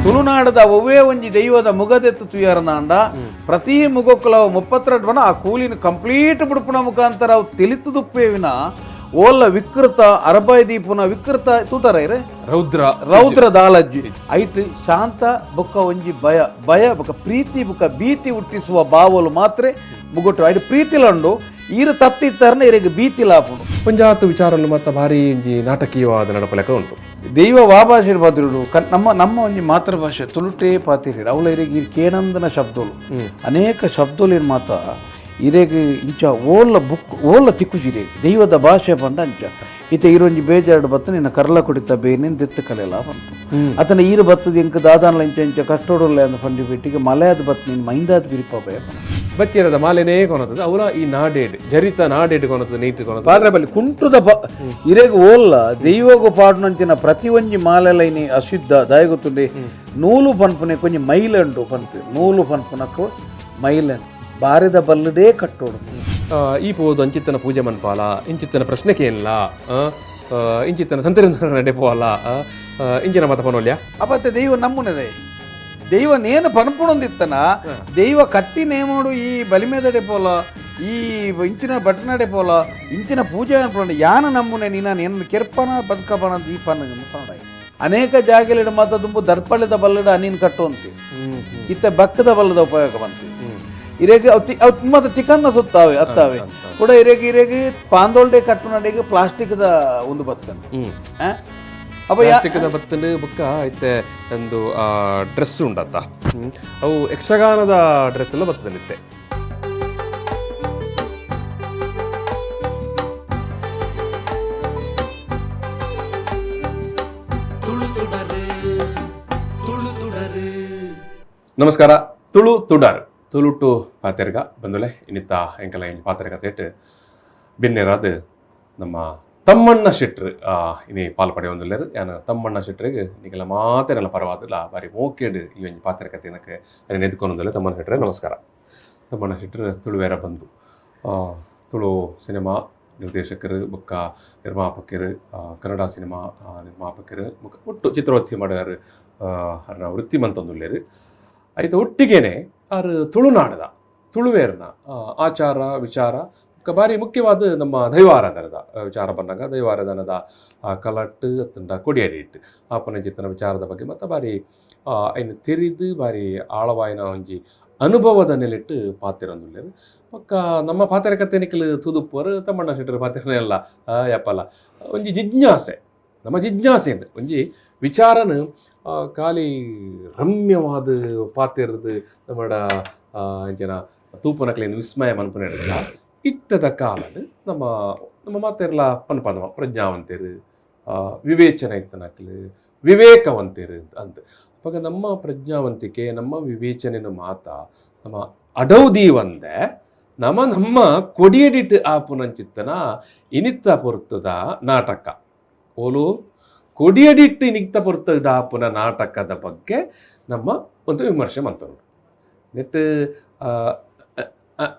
ತುಳುನಾಡದ ಒವ್ವೇ ಒಂಜಿ ದೈವದ ಮುಗದೆತ್ತು ತುಯರ್ನಾಂಡ ಪ್ರತಿ ಮುಗಕ್ಕುಲ 32 ಬನ ಆ ಕೂಲಿನ ಕಂಪ್ಲೀಟ್ ಬುಡುಪುನ ಮುಖಾಂತರ ಅವು ತಿಳಿತುದುಪ್ಪೇವಿನ ಓಲ್ಲ ವಿಕೃತ ಅರಬಾಯ್ ದೀಪುನ ವಿಕೃತ ತೂತರ ಇರೆ ರೌದ್ರ ರೌದ್ರ ದಾಲಜ್ಜಿ ಐಟ್ ಶಾಂತ ಬೊಕ್ಕ ಒಂಜಿ ಭಯ ಭಯ ಬೊಕ್ಕ ಪ್ರೀತಿ ಬೊಕ್ಕ ಭೀತಿ ಹುಟ್ಟಿಸುವ ಬಾವಲು ಮಾತ್ರ ಮುಗೊಟ್ಟು ಐಟ್ ಪ್ರೀತಿಲಂಡು ಈರು ತತ್ತಿತ್ತರ್ನ ಇರೆಗ್ ಭೀತಿ ಲಾಪುಂಡು. ಪಂಜಾತ್ ವಿಚಾರಲು ಮತ್ತ ಭಾರಿ ಒಂಜಿ ನಾಟಕೀಯವಾದ ನಡಪಲೆಕ ಉಂಟು. ದೈವ ವಾಭಾಷೆ ಬದುರುಡು ನಮ್ಮ ನಮ್ಮ ಒಂಜಿ ಮಾತೃಭಾಷೆ ತುಳುಟೇ ಪಾತಿರಿ ಅವಳ ಇರೆಗ್ ಇರ್ ಕೇನಂದನ ಶಬ್ದಲು ಅನೇಕ ಶಬ್ದಲು ಇರ್ ಮಾತ ಇರೆಗ್ ಇಂಚ ಓಲ್ಲ ಬುಕ್ ಓಲ್ಲ ತಿಕ್ಕುಜಿರೆ ದೈವದ ಭಾಷೆ ಪಂಡ ಅಂಚ ಇತ್ತೆ ಇರೊಂಜಿ ಬೇಜಾರ್ಡ್ ಬತ್ತು ನಿನ್ನ ಕರ್ಲ ಕುಡಿತ ಬೇನಿನ್ ದೆತ್ತು ಕಲೆಲ ಬಂತು ಅತನ ಈರು ಬತ್ತದ ಇಂಕ್ ದಾದಾನ್ಲ ಇಂಚ ಇಂಚ ಕಷ್ಟೋಡುಲ್ಲ ಅಂದ್ ಪಂಡಿ ಪೆಟ್ಟಿಗೆ ಮಲೆಯಾದ ಬತ್ತು ನಿನ್ನ ಮೈಂದಾದ ಬಿರಿಪ ಭಯ ಬಚ್ಚಿರದ ಮಾಲೆನೇ ಕೊನತದ ಅವರ ಈ ನಾಡೇಡ್ ಜರಿತ ನಾಡೇಡ್ ಕೊನತದ ನೀಟ್ ಕೊನತದ ಪಾಡ್ರೆ ಬಲ್ಲಿ ಕುಂಟುದ ಇರೆಗ್ ಓಲ್ಲ ದೈವಗು ಪಾಡುನಂಚಿನ ಪ್ರತಿ ಒಂಜಿ ಮಾಲೆಲೈನಿ ಅಶುದ್ಧ ದಾಯಗೊತ್ತುಂಡೆ ನೂಲು ಪನ್ಪುನೆ ಕೊಂಜಿ ಮೈಲಂಡು ಪನ್ಪು ನೂಲು ಪನ್ಪುನಕ್ಕು ಮೈಲನ್ ಬಾರಿದ ಬಲ್ಲುಡೇ ಕಟ್ಟೋಡು. ಈ ಪೋದು ಅಂಚಿತ್ತನ ಪೂಜೆ ಮನ್ಪಾಲ ಇಂಚಿತ್ತನ ಪ್ರಶ್ನೆ ಕೇನ್ಲ ಇಂಚಿತ್ತನ ಸಂತರಿ ನಡೆಪೋಲ ಇಂಚಿನ ಮತ ಪನೋಲ್ಯ. ಅಪತ್ತೆ ದೈವ ನಮ್ಮುನದೆ ದೈವ ನೇನು ಪನ್ಪುಣೊಂದಿತ್ತನ ದೈವ ಕಟ್ಟಿ ನೇಮೋಡು ಈ ಬಲಿಮೆದಡೆ ಪೋಲ ಈ ಇಂಚಿನ ಬಟನಡೆ ಪೋಲ ಇಂಚಿನ ಪೂಜೆ ಅನ್ಪುಂಡು ಯಾನ ನಮ್ಮುನೆ ನೀನ ಏನ ಕೆರ್ಪನ ಬದುಕಪನ ದೀಪನ ಪನಡ ಅನೇಕ ಜಾಗಲಿಡ ಮಾತ ದುಂಬು ದರ್ಪಳಿದ ಬಲ್ಲಡ ಅನೀನ್ ಕಟ್ಟುವಂತೆ ಇತ್ತ ಬಕ್ಕದ ಬಲ್ಲದ ಉಪಯೋಗ ಬಂತು ಇರೆಗ್ ಅವ್ ಮತ್ತೆ ತಿಕನ್ನ ಸುತ್ತಾವೆ ಅತ್ತಾವೆ ಕೂಡ ಇರೆಗ್ ಇರೆಗ್ ಪಾಂದೋಲ್ಡೆ ಕಟ್ಟುನಡೆಗೆ ಪ್ಲಾಸ್ಟಿಕ್ದ ಒಂದು ಬತ್ತಂತೆ ಅಪ್ಪ ಪ್ಲಾಸ್ಟಿಕ್ದ ಬತ್ತಲು ಬೊಕ್ಕ ಇತ್ತೆ ಒಂದು ಡ್ರೆಸ್ ಉಂಡತ್ತ ಅವು ಯಕ್ಷಗಾನದ ಡ್ರೆಸ್ ಎಲ್ಲ ಬತ್ತದಲ್ಲಿತ್ತೆ. ನಮಸ್ಕಾರ. ತುಳು ತುಡಾರ್ ತುಳುಟು ಪಾತೆರ್ಗ ಬಂದುಲೆ ಇನ್ನಿತ್ತ ಎಂಕಲ ಇಂಚ ಪಾತೆರ್ಗ ತೇಟ್ ಬಿನ್ನೆರಾದ ನಮ್ಮ ತಮ್ಮಣ್ಣ ಶೆಟ್ರು ಇನಿ ಪಾಲ್ ಪಡೆಯೊಂದುಲ್ಲೆರ್. ಯಾನ್ ತಮ್ಮಣ್ಣ ಶೆಟ್ರಿಗೆ ನಿಕಲ ಮಾತೆರೆಲ ಪರವಾದಿಲ್ಲ ಬಾರಿ ಮೋಕೆಡ್ ಈ ಒಂಜಿ ಪಾತೆರ್ಗತೆ ಏನಕ್ಕೆ ಅರೆನ್ ಎದ್ಕೊನೊಂದುಲ್ಲೆ. ತಮ್ಮಣ್ಣ ಶೆಟ್ರೆ ನಮಸ್ಕಾರ. ತಮ್ಮಣ್ಣ ಶೆಟ್ರು ತುಳುವೇರ ಬಂಧು, ತುಳು ಸಿನಿಮಾ ನಿರ್ದೇಶಕರು ಬೊಕ್ಕ ನಿರ್ಮಾಪಕರು, ಕನ್ನಡ ಸಿನಿಮಾ ನಿರ್ಮಾಪಕರು ಬೊಕ್ಕ ಒಟ್ಟು ಚಿತ್ರೋದ್ಯಮಡಾರ್ ಅರ್ನ ವೃತ್ತಿ ಮಂತೊಂದುಲ್ಲೆರ್. ಐತ ಒಟ್ಟಿಗೆನೆ ಆರ್ ತುಳುನಾಡದ ತುಳುವೇರ್ನ ಆಚಾರ ವಿಚಾರ ಬೊಕ್ಕ ಬಾರಿ ಮುಖ್ಯವಾದ ನಮ್ಮ ದೈವಾರಾಧನದ ವಿಚಾರ ಬಂದಾಗ ದೈವಾರಾಧನದ ಕಲಟ್ಟು ಅತ್ತಂಡ ಕೊಡಿಯಡಿಟ್ಟು ಆಪನ ಚಿತ್ತನ ವಿಚಾರದ ಬಗ್ಗೆ ಮತ್ತು ಬಾರಿ ಐನ್ ತೆರಿದು ಬಾರಿ ಆಳವಾಯಿನ ಒಂಜಿ ಅನುಭವದ ನೆಲೆಟ್ಟು ಪಾತೆರೊಂದುಲ್ಲೆರ್. ಬೊಕ್ಕ ನಮ್ಮ ಪಾತೆರ ಕತೆ ನಿಕಲು ತೂದುಪ್ಪುವರು ತಮ್ಮಣ್ಣ ಶೆಟ್ಟರ್ ಪಾತೆರನೇ ಅಲ್ಲ ಯಪ್ಪಲ್ಲ ಒಂಜಿ ಜಿಜ್ಞಾಸೆ ನಮ್ಮ ಜಿಜ್ಞಾಸೆನ್ ಒಂಜಿ ವಿಚಾರನ ಖಾಲಿ ರಮ್ಯವಾದ ಪಾತೆರ್ದು ನಮ್ಮಡ ಇಂಚಿನ ತೂಪನಕ್ಲೇನು ವಿಸ್ಮಯ ಮನ್ಪುನ ಇತ್ತದ ಕಾಲಡ್ ನಮ್ಮ ನಮ್ಮ ಮಾತೆರ್ಲ ಪನ್ಪ ನಮ್ಮ ಪ್ರಜ್ಞಾವಂತೆರು ವಿವೇಚನೆ ಇತ್ತನಕ್ಲು ವಿವೇಕವಂತೆರು ಅಂತ. ಅವಾಗ ನಮ್ಮ ಪ್ರಜ್ಞಾವಂತಿಕೆ ನಮ್ಮ ವಿವೇಚನೆನ ಮಾತ ನಮ್ಮ ಅಡೌದೀವಂದೆ ನಮ್ಮ ನಮ್ಮ ಕೊಡಿಯಡಿಟ್ ಆಪುನಂಚಿತ್ತನ ಇನಿತ್ತ ಪೊರ್ತದ ನಾಟಕ ಓಲು ಕೊಡಿಯಡಿಟ್ಟು ಇನಿತ್ತ ಪೊರ್ತದ ಆಪುನ ನಾಟಕದ ಬಗ್ಗೆ ನಮ್ಮ ಒಂದು ವಿಮರ್ಶೆ ಮಂತರು ನೆಟ್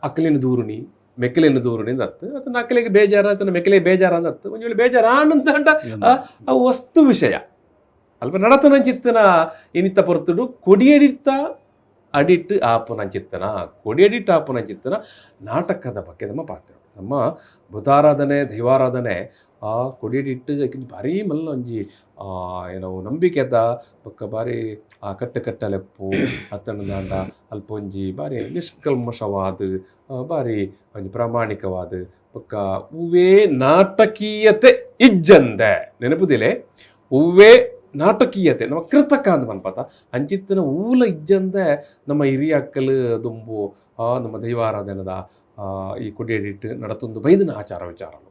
ಅಕ್ಕಲಿನ ದೂರುನಿ ಮೆಕ್ಕಲಿನ ದೂರುನಿ ಅತ್ತು ಅದನ್ನ ಅಕ್ಕಲಿಗೆ ಬೇಜಾರ ಅದನ್ನ ಮೆಕ್ಕಲಿಗೆ ಬೇಜಾರ ಅಂದತ್ತು ಒಂದು ವೇಳೆ ಬೇಜಾರ ಆನಂದ ಅವು ವಸ್ತು ವಿಷಯ ಅಲ್ಪ ನಡತನಂಚಿತ್ತನ ಇನಿತ್ತ ಪೊರ್ತುಡು ಕೊಡಿಯಡಿತ್ತ ಅಡಿಟ್ಟು ಆಪುನಂಚಿತ್ತನ ಕೊಡಿಯಡಿಟ್ಟು ಆಪುನಂಚಿತ್ತನ ನಾಟಕದ ಬಗ್ಗೆ ನಮ್ಮ ಪಾತ್ರ ನಮ್ಮ ಬುಧಾರಾಧನೆ ದೈವಾರಾಧನೆ ಆ ಕೊಡಿಯಡಿಟ್ಟು ಐಕಿಂಚ ಭಾರಿ ಮಲ್ಲ ಒಂಜಿ ಏನೋ ನಂಬಿಕೆದ ಬೊಕ್ಕ ಭಾರಿ ಆ ಕಟ್ಟು ಕಟ್ಟಲೆಪ್ಪು ಅತ್ತಂಡ ಅಲ್ಪ ಒಂಜಿ ಭಾರಿ ನಿಷ್ಕಲ್ಮಶವಾದ ಭಾರಿ ಒಂಜಿ ಪ್ರಾಮಾಣಿಕವಾದ ಬೊಕ್ಕ ಹೂವೇ ನಾಟಕೀಯತೆ ಇಜ್ಜಂದೆ ನೆನಪುದಿಲೆ ಹೂವೇ ನಾಟಕೀಯತೆ ನಮ್ಮ ಕೃತಕ ಅಂತ ಮನ್ಪತ ಅಂಚಿತ್ತನ ಊಲ ಇಜ್ಜಂದೆ ನಮ್ಮ ಹಿರಿಯಕ್ಕಲು ದುಂಬು ನಮ್ಮ ದೈವಾರಾಧನದ ಈ ಕೊಡಿಯಡಿಟ್ಟು ನಡತೊಂದು ಬೈದಿನ ಆಚಾರ ವಿಚಾರಲು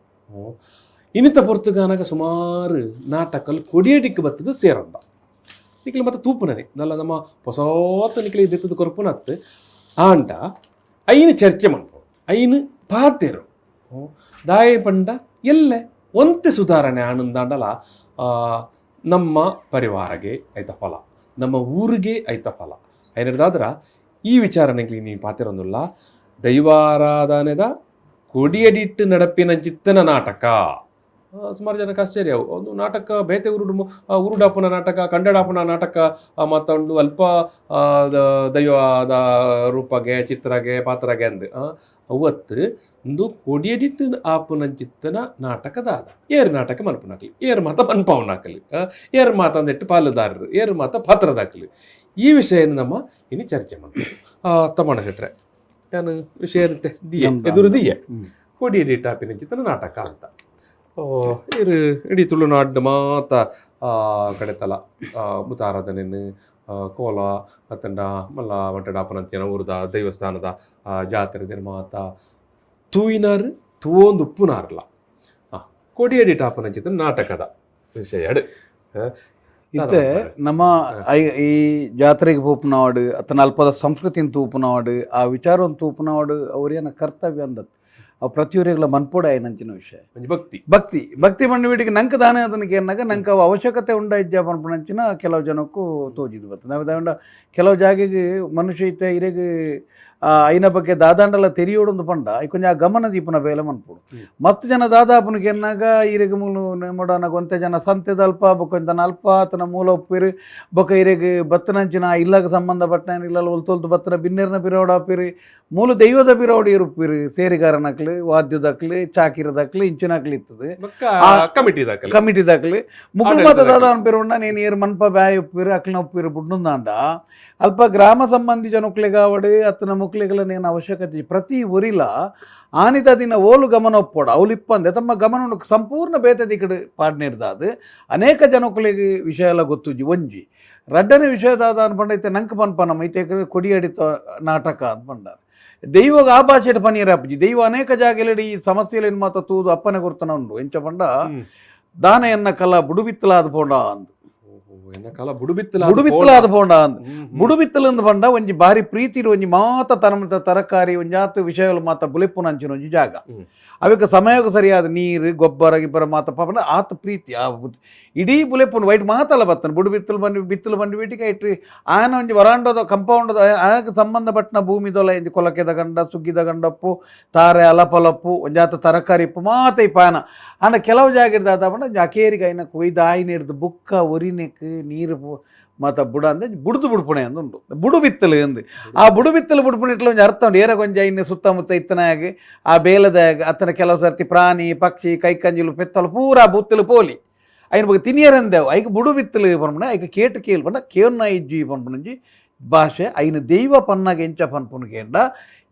ಇನ್ನಿತ ಪೊರ್ತುಗಾನಗ ಸುಮಾರು ನಾಟಕಲು ಕೊಡಿಯಡಿಕ್ ಬತ್ತದ ಸೇರಂದ ನಿಕ್ಲೆ ಮತ್ತೆ ತೂಪುನನೆ ನಲ್ಲ ನಮ್ಮ ಹೊಸತ ನಿಕ್ಲೆ ದೆತ್ತದ ಕೊರ್ಪುನತ್ತು ಆಂಡ ಐನು ಚರ್ಚೆ ಮನ್ಪು ಐನು ಪಾತೆರು ದಾಯ ಪಂಡ ಎಲ್ಲೆ ಒಂತೆ ಸುಧಾರಣೆ ಆನಂದಾಂಡಲ ನಮ್ಮ ಪರಿವಾರಗೆ ಐತ ಫಲ ನಮ್ಮ ಊರಿಗೆ ಐತ ಫಲ ಐನದಾದ್ರ ಈ ವಿಚಾರಣೆಗೆ ನೀ ಪಾತಿರೊಂದುಲ್ಲ ದೈವಾರಾಧನೆದ ಕೊಡಿಯಡಿಟ್ಟು ನಡಪಿನ ಚಿತ್ತನ ನಾಟಕ ಸುಮಾರು ಜನಕ್ಕೆ ಆಶ್ಚರ್ಯ ಅವು ಒಂದು ನಾಟಕ ಬೇತೆ ಉರುಡು ಉರುಡಾಪುನ ನಾಟಕ ಕಂಡಡಾಪುನ ನಾಟಕ ಮಾತಂಡು ಅಲ್ಪ ದೈವದ ರೂಪಗೆ ಚಿತ್ರಗೆ ಪಾತ್ರಗೆ ಅಂದ್ ಅವತ್ತು ಒಂದು ಕೊಡಿಯಡಿಟ್ಟು ಆಪುನಂಚಿತ್ತನ ನಾಟಕದಾದ ಏರ್ ನಾಟಕ ಮನ್ಪುನಾಕ್ಲಿ ಏರ್ ಮಾತ ಪನ್ಪಾವನಾಕಲಿ ಏರ್ ಮಾತಂದಿಟ್ಟು ಪಾಲುದಾರರು ಏರ್ ಮಾತ ಪಾತ್ರದಾಕಲಿ ಈ ವಿಷಯ ನಮ್ಮ ಇನ್ನು ಚರ್ಚೆ ಮಾಡ್ತೀವಿ. ತಮ್ಮಣ್ಣ ಶೆಟ್ರೆ, ನಾನು ವಿಷಯ ಇರುತ್ತೆ ದಿಯೆ ಎದುರು ದಿಯೆ ಕೊಡಿಯಡಿ ಟಾಪಿನ ಚಿತ್ತನ ನಾಟಕ ಅಂತ. ಓ ಇರು ಇಡೀ ತುಳುನಾಡು ಮಾತ ಕಡೆತಲ ಮುತಾರಾಧನೆಯನ್ನು ಕೋಲ ಅತ್ತಂಡ ಮಲ್ಲ ಮಟ್ಟಡಾಪನಂತಿನ ಊರದ ದೇವಸ್ಥಾನದ ಜಾತ್ರೆ ದಿನ ಮಾತ ತೂಯಿನಾರು ತೂವೊಂದು ಉಪ್ಪುನಾರಲ್ಲ ಕೊಡಿಯಡಿ ಟಾಪನಂಚಿತ ನಾಟಕದ ವಿಷಯ ಇತ್ತೆ ನಮ್ಮ ಈ ಜಾತ್ರೆಗೆ ಪೋಪುನವಾಡು ಅತನ ಅಲ್ಪದ ಸಂಸ್ಕೃತಿನ ತೂಪುನವಾಡು ಆ ವಿಚಾರವನ್ನು ತೂಪುನವಾಡು ಅವ್ರೇನ ಕರ್ತವ್ಯ ಅಂದತ್ ಅವು ಪ್ರತಿಯೊರಿಗಳ ಮನ್ಪೋಡೆ ಆಯ್ನಂಚಿನ ವಿಷಯ. ಒಂಜಿ ಭಕ್ತಿ. ಭಕ್ತಿ ಭಕ್ತಿ ಬಂಡ ನಂಗೆ ದಾನೆ ಅದನ್ನ ಏನಾಗ ನಂಗೆ ಅವು ಅವಶ್ಯಕತೆ ಉಂಡ ಇಜ್ಜ ಪನ್ಪುನಂಚಿನ ಕೆಲವು ಜನಕ್ಕೂ ತೋಜಿದ್ದು ಬರ್ತದೆ. ನಾವು ದಾಂಡ ಕೆಲವು ಜಾಗೆಗೆ ಮನುಷ್ಯ ಇತ್ತೆ ಇರೆಗ್ ಐನ ಬಗ್ಗೆ ದಾದಾಂಡಲ ತೆರಿಯೋಡೊಂದು ಪಂಡ I ಕೊಂಚ ಆ ಗಮನ ದೀಪನ ಬೇಲೆ ಮನ್ಪುಡು. ಮಸ್ತ್ ಜನ ದಾದಾಪುನಕ್ಕೆ ಎನ್ನಾಗ ಇರೆಗ್ ಮೂಲು ನೆಮ್ಮಡಾನ ಒಂತೆ ಜನ ಸಂತೆದ ಅಲ್ಪ ಬೊಕೊಂತನ ಅಲ್ಪ ಆತನ ಮೂಲ ಉಪ್ಪಿರು ಬೊಕ ಇರೆಗ್ ಬತ್ತನಂಚಿನ ಇಲ್ಲಗ ಸಂಬಂಧಪಟ್ಟ ಇಲ್ಲ ಒಲ್ತೊಲ್ತು ಬತ್ತನ ಬಿನ್ನೆರ್ನ ಬಿರೋಡಾಪಿರಿ ಮೂಲ ದೈವದ ಬಿರೋಡಿ ಇರುಪ್ಪಿರು ಸೇರಿಗಾರನಕ್ಲು ವಾದ್ಯದಕ್ಲು ಚಾಕಿರದಕ್ಲು ಇಂಚಿನಕ್ಲು ಇತ್ತದು. ಬೊಕ್ಕ ಕಮಿಟಿ ದಾಖಲೆ. ಕಮಿಟಿ ದಾಖಲೆ ಮುಕುಲ್ ಮಾತ ಆಡಳಿತದಾಖಲೆ. ದಾದ ಅನ್ಪಿರುಂಡ ನೇನು ಏರ್ ಮನ್ಪ ಬ್ಯಾಯ್ ಉಪ್ಪಿರು ಅಕ್ಲಿನ ಉಪ್ಪಿರು ಬುಡ್ನುಂದಾಂಡ ಅಲ್ಪ ಗ್ರಾಮ ಸಂಬಂಧಿ ಜನಕ್ಲೆಗಾವಡು ಅತ್ತನ ಮುಕ್ಲೆಗಳ ನೇನು ಅವಶ್ಯಕತೆ ಪ್ರತಿ ಊರಿಲ ಆನಿದ ದಿನ ಓಲು ಗಮನ ಒಪ್ಪೋಡು ಅವ್ಲು ಇಪ್ಪಂದೆ ತಮ್ಮ ಗಮನ ಸಂಪೂರ್ಣ ಬೇತೆ ದಿಕ್ಕಡು ಪಾಡ್ನಿರ್ದಾದು ಅನೇಕ ಜನಕ್ಲೆಗ್ ವಿಷಯ ಎಲ್ಲ ಗೊತ್ತುಜ್ಜಿ. ಒಂಜಿ ರಡ್ಡನೆ ವಿಷಯ ದಾದ ಅನ್ಪಂಡ ಇತ್ತೆ ನಂಕ್ ಪನ್ಪ ನಮ್ಮ ಇತ್ತೆ ಕೊಡಿಯಡಿತ ನಾಟಕ ಅನ್ಪಂಡಾರ ದೈವಗ ಆ ಭಾಷೆಡ್ ಪನೀರ್ ಅಪ್ಪಜಿ ದೈವ ಅನೇಕ ಜಾಗಲೆಡ್ ಈ ಸಮಸ್ಯೆಲೇನು ಮಾತ ತೂದು ಅಪ್ಪನೆ ಗುರ್ತನ ಉಂಡು ಎಂಚ ಪಂಡ ದಾನ ಎನ್ನ ಕಲ ಬುಡುಬಿತ್ತಲಾದ ಪೋಂಡ ಅಂದ್. ಎನ್ನ ಕಾಲ ಬುಡುಬಿತ್ತಲ. ಬುಡುಬಿತ್ತಲಾದ ಪೋಂಡ ಅಂದ್. ಬುಡುಬಿತ್ತಲಂದು ಪಂಡ ಒಂಜಿ ಬಾರಿ ಪ್ರೀತಿಡ್ ಒಂಜಿ ಮಾತ ತರಮತ ತರಕಾರಿ ಒಂಜಾತ್ ವಿಷಯಗಳು ಮಾತ ಬುಲೆಪ್ಪುನ ಅಂಚಿನ ಒಂಜಿ ಜಾಗ. ಅವೆಕ್ ಸಮಯಕ್ಕೆ ಸರಿಯಾದ ನೀರು ಗೊಬ್ಬರ ಗಿಬ್ಬರ ಮಾತ ಪಾಪನ ಆತ ಪ್ರೀತಿ ಆ ಇಡೀ ಬುಲೆಪ್ಪುನ ವೈಟ್ ಮಾತಲ್ಲ ಬತ್ತನ ಬುಡು ಬಿತ್ತಲು ಬಂದು ಬಿತ್ತಲು ಬಂದು ವೀಟಿಗೆ ಇಟ್ಟು ಆಯನ ಒಂಜಿ ವರಾಂಡದ ಕಂಪೌಂಡದ ಆಯಕ್ಕೆ ಸಂಬಂಧಪಟ್ಟನ ಭೂಮಿದೊಲ ಒಂಜಿ ಕೊಲಕೆದ ಗಂಡ ಸುಗ್ಗಿದ ಗಂಡಪ್ಪು ತಾರೆ ಅಲಪಲಪ್ಪು ಒಂಜಾತ ತರಕಾರಿ ಇಪ್ಪು ಮಾತ ಈ ಪಾನ ಆಂಡ ಕೆಲವು ಜಾಗಿರ್ದ ಆತ ಪಂಡ ಒಂಜಿ ಅಕೇರಿಗೆ ಐನ ಕೊಯ್ದು ಆಯ್ನ ಹಿಡ್ದು ಬುಕ್ಕ ಒರಿನೆಕ್ ನೀರು ಮಾತ ಬುಡ ಅಂದ್ರೆ ಬುಡ್ದು ಬುಡ್ಪುಣೆ ಅಂದ್ ಉಂಡು ಬುಡು ಬಿತ್ತಲು ಅಂದು. ಆ ಬುಡು ಬಿತ್ತಲು ಬುಡ್ಪುಣೆ ಇಟ್ಲ ಒಂಜಿ ಅರ್ಥ ಉಂಡು. ಏರ ಕೊಂಜ ಇನ್ನು ಸುತ್ತಮುತ್ತ ಇತ್ತನಾಗ ಆ ಬೇಲದಾಗ ಅತ್ತನ ಕೆಲವು ಸರ್ತಿ ಪ್ರಾಣಿ ಪಕ್ಷಿ ಕೈಕಂಜಿಲು ಪೆತ್ತಲು ಪೂರಾ ಬುತ್ತಲು ಪೋಲಿ ಐನ ಬಗ್ಗೆ ತಿನಿಯರಂದೇವು ಐಕ್ ಬುಡು ಬಿತ್ತಲು ಪನ್ಪುಣ ಐಕ್ ಕೇಟು ಕೇಳು ಪಂಡ ಕೇನ್ನ ಇಜ್ಜಿ ಪನ್ಪುನಂಜಿ ಭಾಷೆ ಐನ ದೈವ ಪನ್ನಾಗ ಎಂಚ ಪನ್ಪುನ ಕೇಂಡ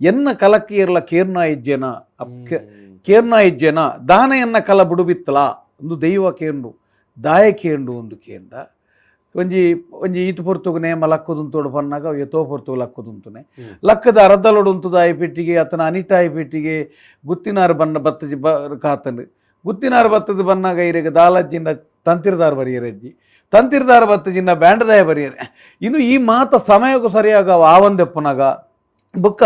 ಎನ್ನ ಕಲಕ್ಕೇರ್ಲ ಕೇರ್ನ ಇಜ್ಜೆನ ಕೇರ್ನ ಇಜ್ಜೆನ ದಾನ ಎನ್ನ ಕಲ ಬುಡು ಬಿತ್ತಲ ಒಂದು ದೈವ ಕೇಂಡು ದಾಯ ಕೇಂಡು ಒಂದು ಕೇಂಡ ಒಂಜಿ ಒಂಜಿ ಈತು ಪೊರ್ತುಗು ನೇಮ ಲಕ್ಕುದುಂತೋಡು ಪನ್ನಾಗ ಎತ್ತೋ ಪೊರ್ತುಗು ಲಕ್ಕುದುಂತುನೆ. ಲಕ್ಕದ ಅರ್ಧಲೋಡು ಉಂತುದಾಯಿ ಪೆಟ್ಟಿಗೆ ಅತನ ಅನಿಟಾಯಿ ಪೆಟ್ಟಿಗೆ ಗುತ್ತಿನಾರು ಬನ್ನ ಬತ್ತಜಿ ಬ ಕಾತಂಡು ಗುತ್ತಿನಾರು ಬತ್ತದ ಬನ್ನಾಗ ಇರೆಗ್ ದಾಲಜ್ಜಿಂದ ತಂತಿರ್ದಾರ್ ಬರಿಯರಜ್ಜಿ ತಂತಿರ್ದಾರ ಬತ್ತಜಿನ್ನ ಬ್ಯಾಂಡದಾಯ ಬರಿಯರೆ. ಇನ್ನು ಈ ಮಾತ ಸಮಯಕ್ಕೂ ಸರಿಯಾಗ ಆವಂದೆಪ್ಪನಾಗ ಬೊಕ್ಕ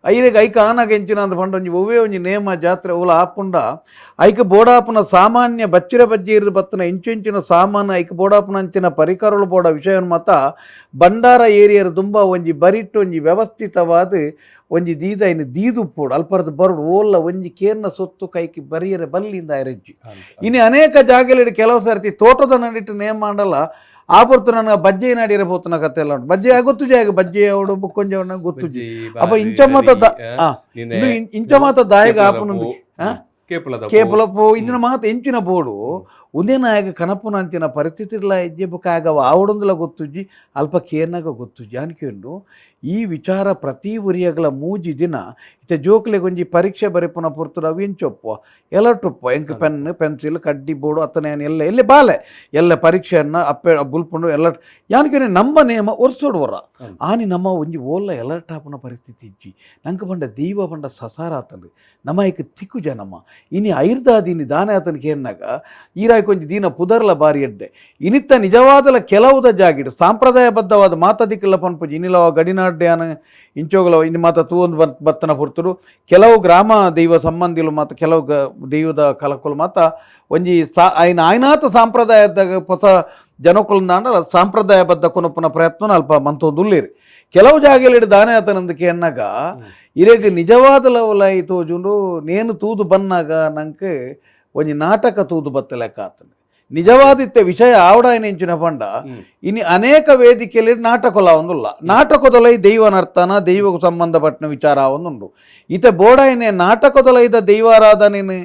ಐರೆಗ್ ಐಕ ಆನಾಗ ಎಂಚಿನ ಅಂದ್ ಪಂಡ ಒಂಜಿ ಒವ್ವೇ ಒಂಜಿ ನೇಮ ಜಾತ್ರೆ ಓಲ ಆಪುಂಡ ಐಕ ಬೋಡಾಪುನ ಸಾಮಾನ್ಯ ಬಚ್ಚಿರ ಬಜ್ಜಿ ಇರ್ದು ಬತ್ತನ ಇಂಚು ಇಂಚಿನ ಸಾಮಾನು ಐಕ ಬೋಡಾಪುನ ಅಂಚಿನ ಪರಿಕರಗಳು ಬೋಡ ವಿಷಯವನ್ನು ಮಾತ ಭಂಡಾರ ಏರಿಯರ್ ದುಂಬ ಒಂಜಿ ಬರಿಟ್ಟು ಒಂಜಿ ವ್ಯವಸ್ಥಿತವಾದ ಒಂಜಿ ದೀದ ಐನ್ ದೀದು ಪೋಡು ಅಲ್ಪರ್ದು ಬರೋಡು ಓಲ್ಲ ಒಂಜಿ ಕೇರ್ನ ಸೊತ್ತು ಕೈಕಿ ಬರಿಯರೆ ಬಲ್ಲಿಂದ ಐರಜ್ಜಿ. ಇನ್ನು ಅನೇಕ ಜಾಗಲಿಡ್ ಕೆಲವು ಸರ್ತಿ ತೋಟದ ನಡಿಟ್ಟು ನೇಮ ಮಾಡಲ್ಲ ಆ ಪೊರ್ತು ನನಗೆ ಬಜ್ಜೆ ನಾಡಿರ ಪೋತನ ಕತೆ ಎಲ್ಲ ಉಂಟು. ಬಜ್ಜೆ ಗೊತ್ತು ಜಾಗ ಬಜ್ಜೆ ಅವಡು ಬುಕ್ಕೊಂಜ ಗೊತ್ತು ಅಪ್ಪ ಇಂಚ ಮಾತ ಇನ್ನು ಇಂಚ ಮಾತ ದಾಯಗ ಆಪುನೊಂದು ಆ? ಕೇಪುಲದ ಕೇಪಲಪ್ಪು ಇಂದಿನ ಮಾತು ಎಂಚಿನ ಬೋಡು ಒಂದೇ ನಾಯಕ ಕನಪುನ ಅಂಚಿನ ಪರಿಸ್ಥಿತಿ ಇಲ್ಲ ಇಜ್ಜೆ ಬೊಕ್ಕ ಆಗ ಆವಡೊಂದುಲ ಗೊತ್ತುಜ್ಜಿ ಅಲ್ಪ ಕೇರ್ನಾಗ ಗೊತ್ತುಜ್ಜಿ ಅನ್ಕೊಂಡು ಈ ವಿಚಾರ ಪ್ರತಿ ಉರಿಯಗಲ ಮೂಜಿ ದಿನ ಇತ್ತೆ ಜೋಕ್ಲೆಗ್ ಒಂಜಿ ಪರೀಕ್ಷೆ ಬರೆಪುನ ಪೊರ್ತುಡು ಅವು ಎಂಚೊಪ್ಪು ಎಲರ್ಟ್ ಉಪ್ಪು ಎಂಕ್ ಪೆನ್ ಪೆನ್ಸಿಲ್ ಕಡ್ಡಿ ಬೋಡು ಅತ್ತನೆ ಎಲ್ಲ ಎಲ್ಲೆ ಬಾಲೆ ಎಲ್ಲ ಪರೀಕ್ಷೆಯನ್ನ ಅಪ್ಪೆ ಬುಲ್ಪುಂಡು ಎಲರ್ಟ್ ಯಾನಿಕೆ ನಮ್ಮ ನೇಮ ಒರ್ಸೋಡು ವರ. ಆನಿ ನಮ್ಮ ಒಂಜಿ ಓಲ್ಲ ಎಲರ್ಟ್ ಆಪುನ ಪರಿಸ್ಥಿತಿ ಇಜ್ಜಿ. ನಂಗೆ ಪಂಡ ದೈವ ಪಂಡ ಸಸಾರ ಆತಂಡು ನಮ್ಮ ಐಕ್ ತಿಕ್ಕು ನಮ್ಮ ಇನಿ ಐರ್ದಾದಿ ಇನಿ ದಾನೆ ಆತನ ಕೇರ್ನಾಗ ಈರಾಯ್ಕೊಂಜಿ ದೀನ ಪುದರ್ಲ ಬಾರಿ ಎಡ್ಡೆ ಇನಿತ್ತ ನಿಜವಾದಲ ಕೆಲವುದ ಜಾಗಿಡ್ ಸಾಂಪ್ರದಾಯಬದ್ಧವಾದ ಮಾತದಿಕ್ಕೆಲ್ಲ ಪನ್ಪುಜಿ ಇನಿಲವ ಗಡಿನಾಡ್ಯಾನ ಇಂಚೋಗಲ ಇನ್ನು ಮಾತ ತೂವೊಂದು ಬತ್ತನ ಪೊರ್ತುಡು ಕೆಲವು ಗ್ರಾಮ ದೈವ ಸಂಬಂಧಿಲು ಮಾತ ಕೆಲವು ದೈವದ ಕಲಕುಲು ಮಾತ ಒಂಜಿ ಸಾ ಐನ ಆಯ್ನಾತ ಸಾಂಪ್ರದಾಯದ ಹೊಸ ಜನಕುಲಂದಾಂಡಲ ಸಾಂಪ್ರದಾಯಬದ್ಧ ಕೊನಪುನ ಪ್ರಯತ್ನ ಅಲ್ಪ ಮಂತೊಂದು ಉಳ್ಳೇರಿ. ಕೆಲವು ಜಾಗಲಿಡ್ ದಾನೆ ಆತನಂದಕ್ಕೆ ಎನ್ನಾಗ ಇರೆಗ್ ನಿಜವಾದ ಲವಲಾಯಿ ತೋಜುಂಡು ನೇನು ತೂದು ಬನ್ನಾಗ ನಂಗೆ ಒಂಜಿ ನಾಟಕ ತೂದು ಬತ್ತ ಲೆಕ್ಕ ಆತಂಡ್. ನಿಜವಾದಿತ್ತೆ ವಿಷಯ ಆವಡಾಯಿನ ಪಂಡ ಇನಿ ಅನೇಕ ವೇದಿಕೆಯಲ್ಲಿ ನಾಟಕೊಲ ಒಂದುಲ್ಲ, ನಾಟಕದೊಲೈ ದೈವನರ್ತನ, ದೈವకు ಸಂಬಂಧಪಟ್ಟಿನ ವಿಚಾರ ಒಂದುಂಡು. ಇತ್ತೆ ಬೋಡಾಯಿನೆ ನಾಟಕದೊಲೈದ ದೈವಾರಾಧನೆನು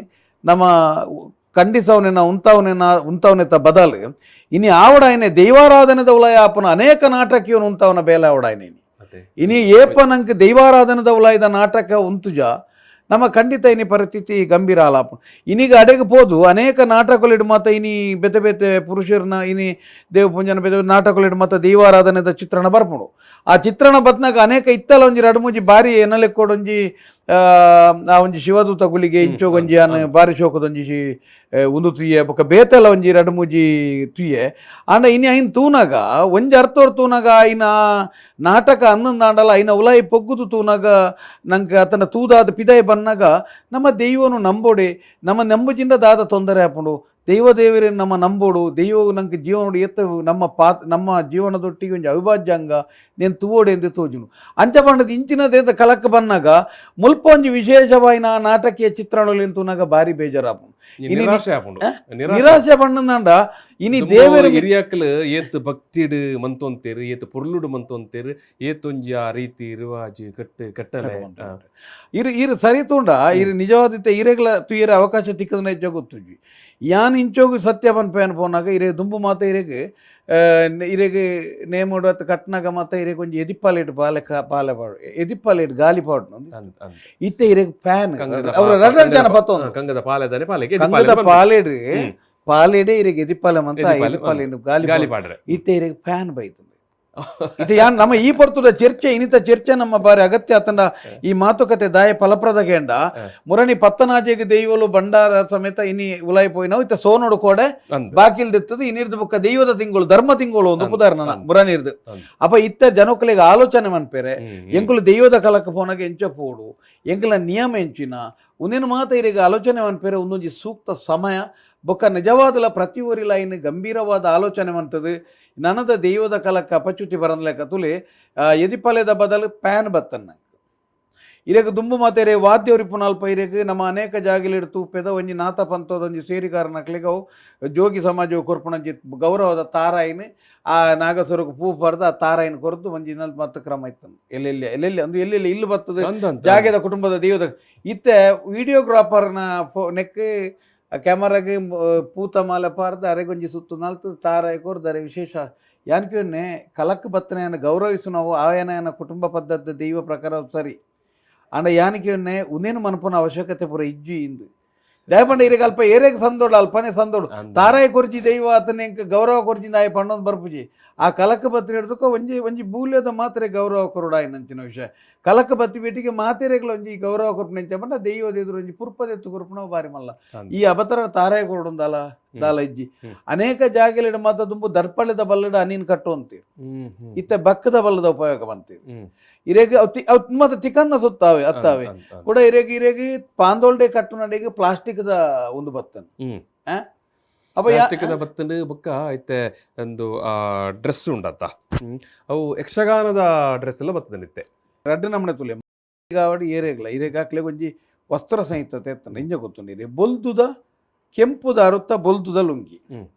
ನಮ್ಮ ಖಂಡಿಸವನೆನ ಉಂತಾವನೆನ ಉಂತಾವನೆತ ಬದಲು ಇನಿ ಆವಡಾಯಿನೆ ದೈವಾರಾಧನೆದ ಉಲಯ ಆಪನ ಅನೇಕ ನಾಟಕೀಯನು ಉಂತಾವನ ಬೇಲೆ ಆವಡಾಯಿನೆ. ಇನಿ ಏಪ ನಂಗೆ ದೈವಾರಾಧನೆದ ಉಲಾಯ್ದ ನಾಟಕ ಉಂತುಜ ನಮ್ಮ ಖಂಡಿತ ಇನಿ ಪರಿಸ್ಥಿತಿ ಗಂಭೀರ ಆಲಾಪ. ಇನ್ನೀಗ ಅಡೆಗೆ ಪೋದು ಅನೇಕ ನಾಟಕಗಳಿಡು ಮಾತ ಇನಿ ಬೇತೆ ಬೇತೆ ಪುರುಷರನ್ನ ಇನಿ ದೇವ ಪೂಂಜನ ಬೇತೆ ಬೇತೆ ನಾಟಕಗಳಿಡು ಮಾತ ದೈವಾರಾಧನೆದ ಚಿತ್ರಣ ಬರ್ಪುಂಡು. ಆ ಚಿತ್ರಣ ಬತ್ನಾಗ ಅನೇಕ ಇತ್ತಲ ಒಂಜಿ ರಡು ಮೂಜಿ ಬಾರಿ ಎನ್ನಲೆಕ್ಕೋಡೊಂಜಿ ಆ ಒಂಜಿ ಶಿವದೂತ ಗುಳಿಗೆ ಇಂಚೋಗೊಂಜಿ ಆನ್ ಬಾರಿ ಶೋಕದೊಂಜಿ ಉಂದು ತುಯ್ಯೆ, ಬೊಕ್ಕ ಬೇತೆಲ ಒಂಜಿ ರಡು ಮೂಜಿ ತುಯ್ಯೆ. ಆಂಡ ಇನಿ ಐನ್ ತೂನಾಗ ಒಂಜಿ ಅರ್ಥೋರ್ ತೂನಾಗ ಐನ ನಾಟಕ ಅನ್ನಂದಾಂಡಲ ಐನ ಉಲಾಯಿ ಪೊಗ್ಗುದು ತೂನಾಗ ನಂಗೆ ಆತನ ತೂದಾದ ಪಿದಾಯಿ ಬನ್ನಾಗ ನಮ್ಮ ದೈವನು ನಂಬೋಡೆ, ನಮ್ಮ ನಂಬುಜಿಂದ ದಾದ ತೊಂದರೆ ಆಪುಂಡು. ದೈವ ದೇವರೇ ನಮ್ಮ ನಂಬೋಡು, ದೈವವು ನಂಗೆ ಜೀವನೋಡು ಎತ್ತ ನಮ್ಮ ಪಾತ್ ನಮ್ಮ ಜೀವನದೊಟ್ಟಿಗೆ ಒಂಜಿ ಅವಿಭಾಜ್ಯ ಅಂಗ ನೇನು ತೂವೋಡೆ ಎಂದು ತೋಜುನು. ಅಂಚ ಪಂಡದ ಇಂಚಿನದೇದ ಕಲಕ್ ಬನ್ನಾಗ ಮುಲ್ಪ ಒಂಜಿ ವಿಶೇಷವಾಯಿನ ನಾಟಕೀಯ ಚಿತ್ರಣಗಳು ತೂನಾಗ ಭಾರಿ ಬೇಜಾರಾಪುಂಡು. ಇನಿ ನಿರಾಶೆ ಆಪುಂಡು. ನಿರಾಶೆ ಪಂಡಂದಾಂಡ ಇನಿ ದೇವರ ಹಿರಿಯಾಕ್ಲು ಏತ್ ಭಕ್ತಿಡ್ ಮಂತೊಂತೇರು, ಏತ್ ಪೊರ್ಲುಡು ಮಂತೊಂತೇರು, ಏತೊಂಜಿ ಆ ರೀತಿ ರಿವಾಜ್ ಕಟ್ಟು ಕಟ್ಟಲೆ. ಇರು ಇರು ಸರಿ ತೂಂಡ ಇರು ನಿಜವಾದಿತ್ತೆ ಇರೆಗ್ಲ ತುಯ್ಯರ ಅವಕಾಶ ತಿಕ್ಕದನ ಹೆಚ್ಚ ಗೊತ್ತುಜಿ. ಯಾನ್ ಇಂಚೋಗು ಸತ್ಯ ಪನ್ಪೇನ್ ಪೋನಾಗ ಇರೆ ದುಂಬು ಮಾತ ಇರೆಗ್ ಇರೆಗ್ ನೇಮುಡು ಅತ್ತ ಕಟ್ನಾಗ ಮಾತ ಇರೆಗ್ ಒಂಜಿ ಎದಿಪ್ಪಾಲೇಟ್ ಬಾಲೆ ಪಾಲೆ ಪಾಡು, ಎದಿಪ್ಪಾಲೇಟ್ ಗಾಲಿ ಪಾಡು. ಅಂದ್ ಅಂದ್. ಇತ್ತೆ ಇರೆಗ್ ಫ್ಯಾನ್ ಕಂಗದ ಅವ್ರು ರಡ್ಡು ಜನ ಪತ್ತೊಂದು ಕಂಗದ ಪಾಲೆದಾನೆ ಪಾಲೆಗೆ ಕಂಗದ ಪಾಲೇಡ್ ಪಾಲೇಡೆ ಇರೆಗ್ ಎದಿಪ್ಪಾಲೆ ಮಂತ ಎದಿಪ್ಪಾಲೆ, ಎದಿಪ್ಪಾಲೆ ಗಾಲಿ ಗಾಲಿ ಪಾಡ್ರೆ. ಇತ್ತೆ ಇರೆಗ್ ಫ್ಯಾನ್ ಬೈತಂದೆ. ಇದು ಯಾನ್ ನಮ್ಮ ಈ ಪರ್ತುದ ಚರ್ಚೆ, ಇನ್ನಿತ ಚರ್ಚೆ ನಮ್ಮ ಬಾರಿ ಅಗತ್ಯ ಆತಂಡ ಈ ಮಾತುಕತೆ ದಾಯ ಫಲಪ್ರದ ಗೇಂಡ. ಮುರಣಿ ಪತ್ತನಾಜೆಗೆ ದೈವಲು ಭಂಡಾರ ಸಮೇತ ಇನಿ ಉಲಾಯಿ ಪೋಯಿನವು ಇತ್ತ ಸೋನೋಡು ಕೋಡೆ ಅಂದ್ ಬಾಕಿಲ್ ದಿತ್ತದು. ಇನ್ನಿರ್ದು ಬೊಕ್ಕ ದೈವದ ತಿಂಗಳು ಧರ್ಮ ತಿಂಗಳು ಒಂದು ಪುದಾರ್ನ ಮುರನಿರ್ದು. ಅಪ್ಪ ಇತ್ತ ಜನಕ್ಕಲಿಗೆ ಆಲೋಚನೆ ಮನ್ಪೇರೆ ಎಂಕುಲು ದೈವದ ಕಲಕ್ಕ ಪೋನಾಗ ಎಂಚ ಪೋಡು, ಎಂಕುಲ ನಿಯಮ ಎಂಚಿನ ಒಂದೇನು ಮಾತ ಇರೆಗ್ ಆಲೋಚನೆ ಮನ್ಪೇರೆ. ಒಂದೊಂಜಿ ಸೂಕ್ತ ಸಮಯ ಬೊಕ್ಕ ನಿಜವಾದಲ ಪ್ರತಿ ಊರಿಲ ಇನ್ನು ಗಂಭೀರವಾದ ಆಲೋಚನೆ ಮಂತದು ನನದ ದೈವದ ಕಲಕ್ಕ ಅಪಚ್ಯುತಿ ಬರಂದ್ಲೆಕ್ಕ ತುಲಿ ಎದಿಪಲೆದ ಬದಲು ಪ್ಯಾನ್ ಬತ್ತನ್ನ ಇರೆಗ್ ದುಂಬು ಮಾತೇರೆ ವಾದ್ಯ ಉರಿಪುನಾಲ್ಪ ಇರೆಗ್ ನಮ್ಮ ಅನೇಕ ಜಾಗಲಿಡ್ ತೂಪೆದ ಒಂಜಿ ನಾತ ಪಂತದ ಒಂಜಿ ಸೇರಿಗಾರನಕ್ಲೆಗ್ ಅವು ಜೋಗಿ ಸಮಾಜ ಕೊರ್ಪುನಂಜಿ ಗೌರವದ ತಾರಾಯಿನ ಆ ನಾಗಸ್ವರಕ್ಕೆ ಪೂ ಪರ್ದು ಆ ತಾರಾಯಿನ ಕೊರ್ದು ಒಂಜಿ ನಲ್ ಮತ್ತ ಕ್ರಮ ಇತ್ತು. ಎಲ್ಲೆಲ್ಲಿ ಎಲ್ಲೆಲ್ಲಿ ಅಂದ್ರೆ ಎಲ್ಲೆಲ್ಲಿ ಇಲ್ಲು ಬರ್ತದೆ ಅಂದ್ ಅಂದ್. ಜಾಗೆದ ಕುಟುಂಬದ ದೈವದ. ಇತ್ತೆ ವಿಡಿಯೋಗ್ರಾಫರ್ನ ಫೋ ನೆಕ್ ಕ್ಯಾಮರಾಗೆ ಪೂತ ಮಾಲೆ ಪಾರ್ದು ಅರೆಗೊಂಜಿ ಸುತ್ತು ನಲ್ತು ತಾರಾಯಿ ಕೊರ್ದು ಅರೆ ವಿಶೇಷ ಯಾನ್ಕಿವನ್ನೇ ಕಲಕ್ ಬತ್ತನೆಯನ್ನು ಗೌರವಿಸು ನಾವು ಆಯನ ಕುಟುಂಬ ಪದ್ಧತಿ ದೈವ ಪ್ರಕಾರ ಸರಿ. ಅಂಡ ಯಾನಿಕೆಯನ್ನೇ ಉನೇನು ಮನಪುನ ಅವಶ್ಯಕತೆ ಪೂರ ಇಜ್ಜಿ ಇಂದು ದಯಪಂಡ ಇರೆಗ್ ಅಲ್ಪ ಏರೆಗ್ ಸಂದೋಡು ಅಲ್ಪನೆ ಸಂದೋಡು ಅಂದ್. ತಾರಾಯಿ ಕೊರ್ಜಿ ದೈವ ಆತನೆ ಎಂಕ್ ಗೌರವ ಕೊರ್ಜಿಂದ ಆಯ ಪಂಡೊಂದು ಬರ್ಪುಜಿ. ಆ ಕಲಕ ಬತ್ತಿ ಹಿಡ್ದಕ್ಕ ಒಂಜಿ ಒಂಜಿ ಬೂಲ್ಯದ ಮಾತ್ರೆ ಗೌರವ ಕೊರಡಾಯಿನಂಚಿನ ವಿಷಯ. ಕಲಕ ಬತ್ತಿ ಬೇಟಿಗೆ ಮಾತೆರೆಗ್ಲ ಒಂಜಿ ಗೌರವ ಕೊರ್ಪುನ ಎಂಚ ಪಂಡ ದೈವದ ಎದುರು ಒಂಜಿ ಪುರ್ಪದೆತ್ತು ಕೊರ್ಪುನ ಬಾರಿ ಮಲ್ಲ. ಈ ಅಬತರ ತಾರಾಯಿ ಕೊರಡುಂದಲ ದಾಲ ಇಜ್ಜಿ. ಅನೇಕ ಜಾಗಲಿಡ ಮಾತ ದುಂಬು ದರ್ಪಳೆದ ಬಲ್ಲಡ ಅನೀನ್ ಕಟ್ಟು ಅಂತೀರಿ. ಹ್ಮ್ ಹ್ಮ್. ಇತ್ತ ಬಕ್ಕದ ಬಲ್ಲದ ಉಪಯೋಗ ಬಂತೀರಿ. ಇರೆಗ್ ಅವ್ ಅವ್ ಮತ್ತೆ ತಿಕನ್ನ ಸುತ್ತಾವೆ ಅತ್ತಾವೆ. ಅಂದ್ ಅಂದ್. ಕೂಡ ಇರೆಗ್ ಇರೆಗ್ ಪಾಂದೋಲ್ಡೆ ಕಟ್ಟುನಡೆಗೆ ಪ್ಲಾಸ್ಟಿಕ್ದ ಒಂದು ಬತ್ತನ್. ಅಪ್ಪ ಪ್ಲಾಸ್ಟಿಕ್ದ ಬತ್ತಂಡು ಬೊಕ್ಕ ಇತ್ತೆ ಒಂದು ಡ್ರೆಸ್ ಉಂಡತ್ತ, ಅವು ಯಕ್ಷಗಾನದ ಡ್ರೆಸ್ ಎಲ್ಲ ಬರ್ತದೆ ಇತ್ತೆ. ರಡ್ಡು ನಮ್ಮನೆ ತುಲೆ ಈಗ ಅವಡಿ ಏರೇಗ್ಲ ಇರೆಗ್ ಹಾಕ್ಲೆ ಒಂಜಿ ವಸ್ತ್ರ ಸಂಹಿತೆ ಎತ್ತಂಡ ಇಂಜ ಗೊತ್ತುಂಡು. ಇರೆ ಬೊಲ್ದುದ ಕೆಂಪುದ ಅರುತ್ತ ಬೊಲ್ದುದ ಲುಂಗಿ,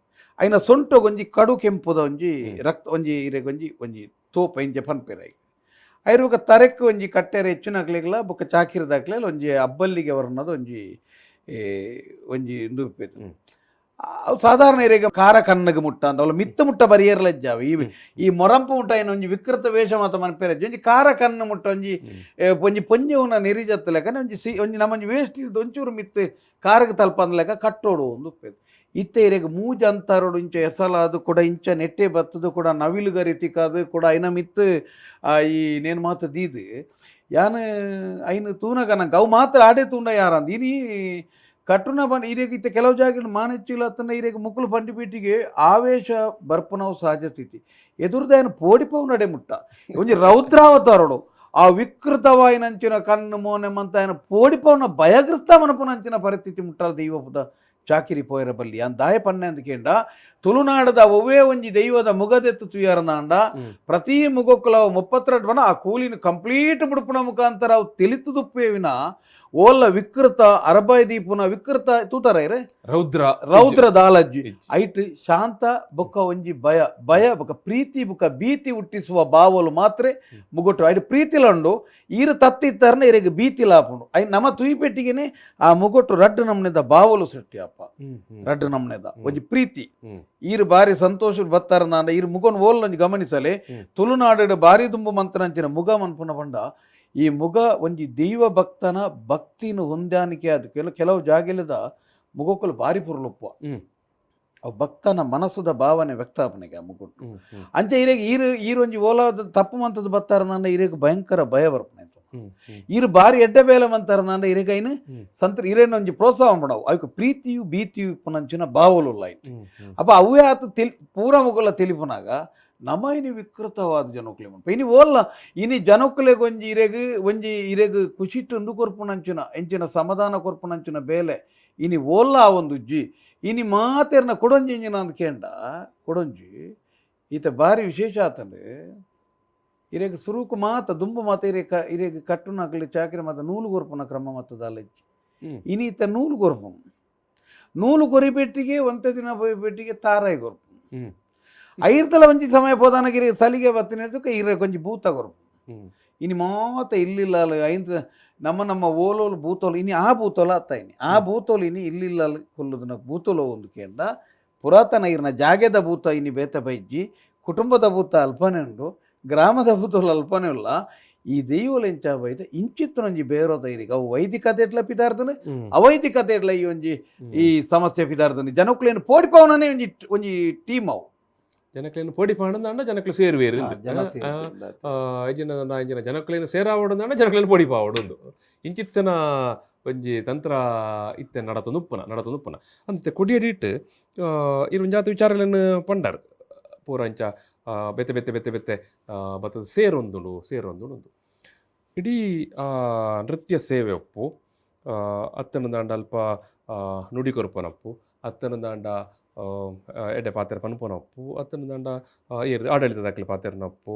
ಐನ ಸೊಂಟೊಗೊಂಜಿ ಕಡು ಕೆಂಪುದ ಒಂಜಿ ರಕ್ತ ಒಂಜಿ ಇರೆಗೊಂಜಿ ಒಂಜಿ ತೋಪ ಇಂಜ ಪನ್ಪೆರ್ ಐಕ್. ಐರ್ ಬೊಕ್ಕ ತರೆಕ್ ಒಂಜಿ ಕಟ್ಟೆರೆ ಹೆಚ್ಚಿನಕ್ಲೆಗ್ಲ ಬೊಕ್ಕ ಚಾಕಿರದಾಕ್ಲೆ ಒಂಜಿ ಅಬ್ಬಲ್ಲಿಗೆ ವರ್ಣದ ಒಂಜಿ ಒಂಜಿ ಇಂದು ಉಪ್ಪೇದು. ಅವು ಸಾಧಾರಣ ಇರೆಗ್ ಖಾರ ಕಣ್ಣಗೆ ಮುಟ್ಟ ಅಂತ ಅವಳು ಮಿತ್ತ ಮುಟ್ಟ ಬರಿಯರ್ಲ ಇಜ್ಜಾವ. ಈ ಈ ಮೊರಂಪು ಮುಟ್ಟ ಐನ ಒಂಜಿ ವಿಕೃತ ವೇಷ ಮಾತ ಮನ್ಪೆರೆ ಒಂಜಿ ಖಾರ ಕಣ್ಣು ಮುಟ್ಟ ಒಂಜಿ ಒಂಜಿ ಪೊಂಜೆವುನ ನಿರಿಜತ್ತ ಲೆಕ್ಕನೆ ಒಂಜಿ ಸಿ ಒಂಜಿ ನಮ್ಮೊಂಜಿ ವೇಸ್ಟ್ ಇದ್ದು ಒಂಚೂರು ಮಿತ್ತು ಕಾರಗ್ ತಲ್ಪಂದ ಲೆಕ್ಕ ಕಟ್ಟೋಡು ಒಂದು ಉಪ್ಪೇದು. ಇತ್ತೆ ಇರೆಗ್ ಮೂಜ ಅಂತಾರೋಡು ಇಂಚ ಎಸಲಾದು ಕೂಡ ಇಂಚ ನೆಟ್ಟೆ ಬತ್ತದು ಕೂಡ ನವಿಲು ಗರಿ ತಿಕ್ಕಾದು ಕೂಡ ಐನ ಮಿತ್ತು ಈ ನೇನು ಮಾತ ದೀದು ಯಾನ್ ಐನು ತೂನಗ ನಂಗೆ ಅವು ಮಾತ್ರ ಆಡೆ ತೂಂಡ ಯಾರಂದ ಇನಿ ಕಟ್ಟುನ ಬನ್ ಇರೆಗ್ ಇತ್ತೆ ಕೆಲವು ಜಾಗ ಮಾನೆಚ್ಚಿಲ್ಲ ಅತ್ತನ ಇರೆಗ್ ಮುಕ್ಕುಲು ಪಂಡಿಪೀಟಿಗೆ ಆವೇಶ ಬರ್ಪುನವು ಸಹಜ ಸ್ಥಿತಿ ಎದುರುದಾಯನ ಪೋಡಿಪವು ನಡೆ ಮುಟ್ಟ ಒಂಜಿ ರೌದ್ರಾವತಾರೋಡು ಆ ವಿಕೃತವಾಯಿನಂಚಿನ ಕಣ್ಣು ಮೋನೆ ಮಂತ ఆయన ಪೋಡಿಪವನ ಭಯಗ್ರಸ್ತ ಮನಪುನಂಚಿನ ಪರಿಸ್ಥಿತಿ ಮುಟ್ಟಲ ದೈವಪುದ ಚಾಕಿರಿ ಪೋಯರ ಬಲ್ಲಿ ಅನ್ ದಾಯ ಪನ್ನೆ ಅಂದ್ಕೇಂಡ ತುಳುನಾಡದ ಒವ್ವೇ ಒಂಜಿ ದೈವದ ಮುಗದೆತ್ತು ತುಯರ್ನಾಂಡ ಪ್ರತಿ ಮುಗಕ್ಕುಲ 32 ಬನ ಆ ಕೂಲಿನ ಕಂಪ್ಲೀಟ್ ಬುಡುಪುನ ಮುಖಾಂತರ ಅವು ತಿಳಿತುದುಪ್ಪೇ ವಿನ ಓಲ್ಲ ವಿಕೃತ ಅರಬಾಯ್ ದೀಪುನ ವಿಕೃತ ತೂತಾರ ಇರೆ ರೌದ್ರ ರೌದ್ರ ದಾಲಜ್ಜಿ. ಇಜ್ಜಿ. ಐಟ್ ಶಾಂತ ಬೊಕ್ಕ ಒಂಜಿ ಭಯ ಭಯ ಬೊಕ್ಕ ಪ್ರೀತಿ ಬೊಕ್ಕ ಭೀತಿ ಹುಟ್ಟಿಸುವ ಭಾವಲು ಮಾತ್ರ ಮುಗೊಟ್ಟು. ಐಟ್ ಪ್ರೀತಿಲಂಡು ಈರು ತತ್ತಿತ್ತಾರನ ಇರೆಗ್ ಭೀತಿ ಲಾಪುಂಡು. I ನಮ್ಮ ತುಯಿಪೆಟ್ಟಿಗೆನೆ ಆ ಮುಗೊಟ್ಟು ರಡ್ಡು ನಮ್ನೆದ ಭಾವಲು ಸೃಷ್ಟಿ ಅಪ್ಪ. ಹ್ಮ್ ಹ್ಮ್ ರಡ್ಡು ನಮ್ನೆದ ಒಂಜಿ ಪ್ರೀತಿ. ಈರು ಬಾರಿ ಸಂತೋಷ ಬತ್ತಾರ ನಾಂಡ ಈರು ಮುಗನ್ ಓಲ್ ಒಂಜಿ ಗಮನಿಸಲೆ. ತುಳುನಾಡು ಬಾರಿ ದುಂಬು ಮಂತ್ರಂಚಿನ ಮುಗ ಮನ್ಪುನ ಪಂಡ ಈ ಮುಗ ಒಂಜಿ ದೈವ ಭಕ್ತನ ಭಕ್ತಿನ ಹೊಂದಾಣಿಕೆ. ಅದು ಕೆಲವು ಜಾಗೆಲದ ಮುಗಕ್ಕಲು ಬಾರಿ ಪುರುಲುಪ್ಪ. ಅವು ಭಕ್ತನ ಮನಸ್ಸುದ ಭಾವನೆ ವ್ಯಕ್ತಾಪನೆಗೆ ಆ ಮುಗುಟ್ಟು. ಹ್ಮ್ ಹ್ಮ್ ಅಂಚೆ ಇರೆಗ್ ಈರು ಈರು ಒಂಜಿ ಓಲಾದ ತಪ್ಪು ಮಂತದ ಬತ್ತಾರ ನಾಂಡ ಇರೆಗ್ ಭಯಂಕರ ಭಯ ಬರ್ಪುನೆ. ಹ್ಮ್ ಹ್ಮ್ ಈರು ಬಾರಿ ಎಡ್ಡೆ ಬೇಲೆ ಮಂತಾರ ನಾಂಡ ಇರೆಗ್ ಐನ್ ಸಂತರ ಇರೇನ ಒಂಜಿ ಪ್ರೋತ್ಸಾಹ ಮಾಡವು. ಅವಕ್ಕೆ ಪ್ರೀತಿಯು ಭೀತಿಯು ಇಪ್ಪುನಂಚಿನ ಭಾವಲು ಉಲ್ಲ ಐಟ್. ಹ್ಮ್ ಹ್ಮ್ ಅಪ್ಪ ಅವೇ ಆತ ತೆಲಿ ಪೂರ ಮುಗುಲ ತಿಳಿಪುನಾಗ ನಮ ಇನಿ ವಿಕೃತವಾದ ಜನಕುಲೆ ಮನ್ಪ. ಇನಿ ಓಲ್ಲ ಇನಿ ಜನಕುಲೆಗ್ ಒಂಜಿ ಇರೆಗ್ ಒಂಜಿ ಇರೆಗ್ ಖುಷಿಟ್ ಉಂದು ಕೊರ್ಪುನಂಚಿನ ಎಂಚಿನ ಸಮಾಧಾನ ಕೊರ್ಪುನಂಚಿನ ಬೇಲೆ ಇನಿ ಓಲ್ಲ ಆ ಒಂದು ಜಿ ಇನಿ ಮಾತೆರ್ನ ಕೊಡೊಂಜಿ ಇಂಜಿನ ಅಂದ್ ಕೇಂಡ ಕೊಡೊಂಜಿ ಈತ ಬಾರಿ ವಿಶೇಷ ಆತಂದ್ರೆ ಇರೆಗ್ ಸುರುಕು ಮಾತ ದುಂಬು ಮಾತ ಇರೆ ಕ ಇರೆಗ್ ಕಟ್ಟುನಕ್ಲೆ ಚಾಕರಿ ಮಾತ ನೂಲು ಕೊರ್ಪುನ ಕ್ರಮ ಮತ್ತದ ಅಲ್ಲಜ್ಜಿ. ಇನಿ ಈತ ನೂಲು ಕೊರ್ಪುನು, ನೂಲು ಕೊರಿಪೆಟ್ಟಿಗೆ ಒಂತೆ ದಿನ ಪೆಟ್ಟಿಗೆ ತಾರಾಯಿ ಕೊರ್ಪುನು. ಐರ್ತಲ ಒಂಜಿ ಸಮಯ ಪೋದಾನಗಿರಿ ಸಲಿಗೆ ಬತ್ತಿನದಕ್ಕೆ ಇರೆ ಕೊಂಚ ಭೂತ ಕೊರ್ಪು. ಇನಿ ಮಾತ ಇಲ್ಲಿಲ್ಲ ಐಂತ ನಮ್ಮ ನಮ್ಮ ಓಲೋಲು ಭೂತೋಲು ಇನಿ ಆ ಭೂತೋಲ ಅತ್ತ ಇನಿ ಆ ಭೂತೋಲು ಇನಿ ಇಲ್ಲಿಲ್ಲ ಕೊಲ್ಲುದನ ಭೂತೋಲು ಒಂದು ಕೇಂದ್ರ ಪುರಾತನ ಇರ್ನ ಜಾಗೆದ ಭೂತ ಇನಿ ಬೇತ ಬೈಜ್ಜಿ, ಕುಟುಂಬದ ಭೂತ ಅಲ್ಪನೆ ಉಂಡು, ಗ್ರಾಮದ ಭೂತೋಲು ಅಲ್ಪನೆ ಉಲ್ಲ. ಈ ದೈವಲು ಎಂಚ ಬೈದ ಇಂಚಿತ್ತನೊಂಜಿ ಬೇರೋದ ಇರಿಗೆ ಅವು ವೈದಿಕತೆ ಎಟ್ಲ ಪಿದಾರ್ದನೆ, ಅವೈದಿಕತೆ ಎಟ್ಲ ಈ ಒಂಜಿ ಈ ಸಮಸ್ಯೆ ಪಿದಾರ್ದನೆ ಜನಕ್ಕುಲೇನು ಪೋಡಿಪವನನೇ ಒಂಜಿ ಒಂಜಿ ಟೀಮ್ ಅವು. ಜನಕ್ಲೇನು ಪೋಡಿ ಪಾಡಂದಾಂಡ ಜನಕ್ಲು ಸೇರುವೇರು. ಜನ ಸೇರ್ಪುಂಡು. ಇಂಜಿನ ಇಂಜಿನ ಜನಕ್ಲೇನು ಸೇರಾವಡಂದಾಂಡ ಜನಕ್ಲೇನು ಪೋಡಿ ಪಾವಡೊಂದು ಇಂಚಿತ್ತನ ಒಂಜಿ ತಂತ್ರ ಇತ್ತೆ ನಡತೊಂದು ಉಪ್ಪುನ ನಡತೊಂದು ಉಪ್ಪುನ ಅಂತೆ ಕೊಡಿಯಡಿಟ್ಟು ಇರು ಒಂಜಾತ ವಿಚಾರಗಳನ್ನು ಪಂಡರ್ ಪೂರ ಅಂಚ ಬೇತೆ ಬೇತೆ ಬೇತೆ ಬೇತೆ ಬತ್ತದ ಸೇರೊಂದುಂಡು ಸೇರೊಂದುಂಡು ಉಂದು ಇಡೀ ನೃತ್ಯ ಸೇವೆ ಒಪ್ಪು, ಅತ್ತನ ಅಲ್ಪ ನುಡಿ ಕೊರ್ಪನಪ್ಪು, ಅತ್ತನ ದಾಂಡ ಎಡ್ಡೆ ಪಾತೆರ ಪನ್ಪುನಪ್ಪು, ಅತ್ತನ ದಾಂಡ ಏರ್ ಆಡಳಿತದಾಕ್ಲೆ ಪಾತೆರನಪ್ಪು.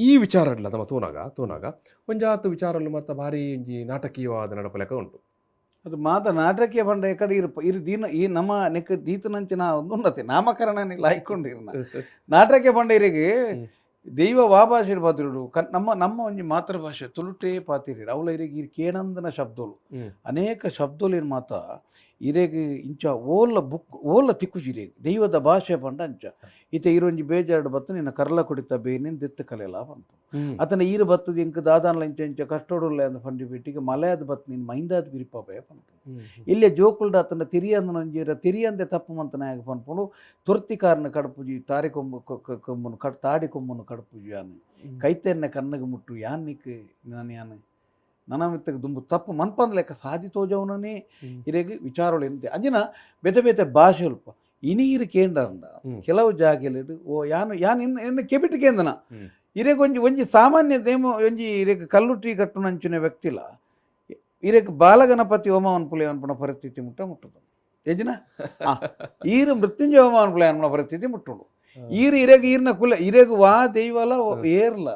ಈ ವಿಚಾರ ಇಲ್ಲ ತಮ್ಮ ತೂನಾಗ ತೂನಾಗ ಒಂಜಾತ್ ವಿಚಾರಲು ಮತ್ತು ಭಾರಿ ಒಂಜಿ ನಾಟಕೀಯವಾದ ನಡಪಲೆಕ ಉಂಟು. ಅದು ಮಾತ ನಾಟಕೀಯ ಪಂಡ ಎಕಡೆ ಇರು ಇರು ದೀನ ಈ ನಮ್ಮ ನೆಕ್ ದೀತನಂಚಿನ ಒಂದು ಉನ್ನತಿ ನಾಮಕರಣ ಲಾಯ್ಕೊಂಡಿರ್ನ ನಾಟಕೀಯ ಪಂಡ ಇರಿಗೆ ದೈವ ವಾ ಭಾಷೆ ಪಾತಿರುಡು ನಮ್ಮ ನಮ್ಮ ಒಂಜಿ ಮಾತೃಭಾಷೆ ತುಳುಟೇ ಪಾತಿರಿ ಅವಳ ಇರೆಗ್ ಇರ್ ಕೇನಂದನ ಶಬ್ದಲು ಅನೇಕ ಶಬ್ದಲು ಇರ್ ಮಾತ ಇರೆಗ್ ಇಂಚ ಓಲ್ಲ ಬುಕ್ ಓಲ್ಲ ತಿಕ್ಕುಜಿ ಇರೆಗ್ ದೈವದ ಭಾಷೆ ಪಂಡ ಅಂಚ. ಇತ್ತೆ ಇರೊಂಜಿ ಬೇಜಾರ್ಡ್ ಬತ್ತು ನಿನ್ನ ಕರ್ಲ ಕುಡಿತ ಬೇನಿನ್ ದೆತ್ತು ಕಲೆಲ ಪನ್ಪು. ಅತನ ಈರು ಬತ್ತದ ಇಂಕ್ ದಾದಾನ್ಲ ಇಂಚ ಇಂಚ ಕಷ್ಟೋಡುಲ್ಲ ಅಂದ್ ಪಂಡಿ ಬಿಟ್ಟಿಗೆ ಮಲೆಯಾದ ಬತ್ತು ನಿನ್ನ ಮೈಂದಾದ ಬಿರಿಪಾಪೆ ಪನ್ಪು. ಇಲ್ಲೇ ಜೋಕುಲ್ಡ ಅತನ ತಿರಿಯಂದನೊಂಜಿ ತಿರಿಯಂದೆ ತಪ್ಪು ಮಂತನಾಗ ಪನ್ಪುಂಡು. ತುರ್ತಿಕಾರನ ಕಡಪುಜಿ ತಾರಿ ಕೊಂಬು ಕೊಂಬುನು ಕಡ್ ತಾಡಿ ಕೊಂಬುನು ಕಡಪುಜಿ ಯಾನ್ ಕೈತೆನ್ನೆ ಕಣ್ಣಗೆ ಮುಟ್ಟು ಯಾನ್ನಿಕ್ ನಾನು ಯಾನ್ ನನಮಿತ್ತಗೆ ದುಂಬು ತಪ್ಪು ಮನ್ಪಂದ ಲೆಕ್ಕ ಸಾಧಿ ತೋಜವನನೇ ಇರೆಗ್ ವಿಚಾರಗಳು ಎಂತೆ ಅಂಜಿನ ಬೇತೆ ಬೇತೆ ಭಾಷೆ ಅಲ್ಪ ಇನಿ ಇರು ಕೇಂದ್ರಂಡ ಕೆಲವು ಜಾಗೆಲೆಡ್ ಓ ಯಾನು ಯಾನ್ ಇನ್ನು ಇನ್ನು ಕೆಬಿಟ್ ಕೇಂದ್ರನ ಇರೆಗ್ ಒಂಜಿ ಒಂಜಿ ಸಾಮಾನ್ಯ ನೇಮ ಒಂಜಿ ಇರೆಗ್ ಕಲ್ಲುಟ್ಟಿ ಕಟ್ಟುನಂಚಿನ ವ್ಯಕ್ತಿಲ ಇರೆಗ್ ಬಾಲಗಣಪತಿ ಹೋಮ ಅನ್ಪುಲೆ ಅನ್ಪುನ ಪರಿಸ್ಥಿತಿ ಮುಟ್ಟ ಮುಟ್ಟುದು ಎಂಜಿನ ಈರು ಮೃತ್ಯುಂಜಯ ಹೋಮ ಅನ್ಪುಲೆ ಅನ್ಪುನ ಪರಿಸ್ಥಿತಿ ಮುಟ್ಟುಂಡು. ಈರು ಇರೆಗ್ ಈರ್ನ ಕುಲ ಇರೆಗ್ ವಾ ದೈವಲ ಏರ್ಲ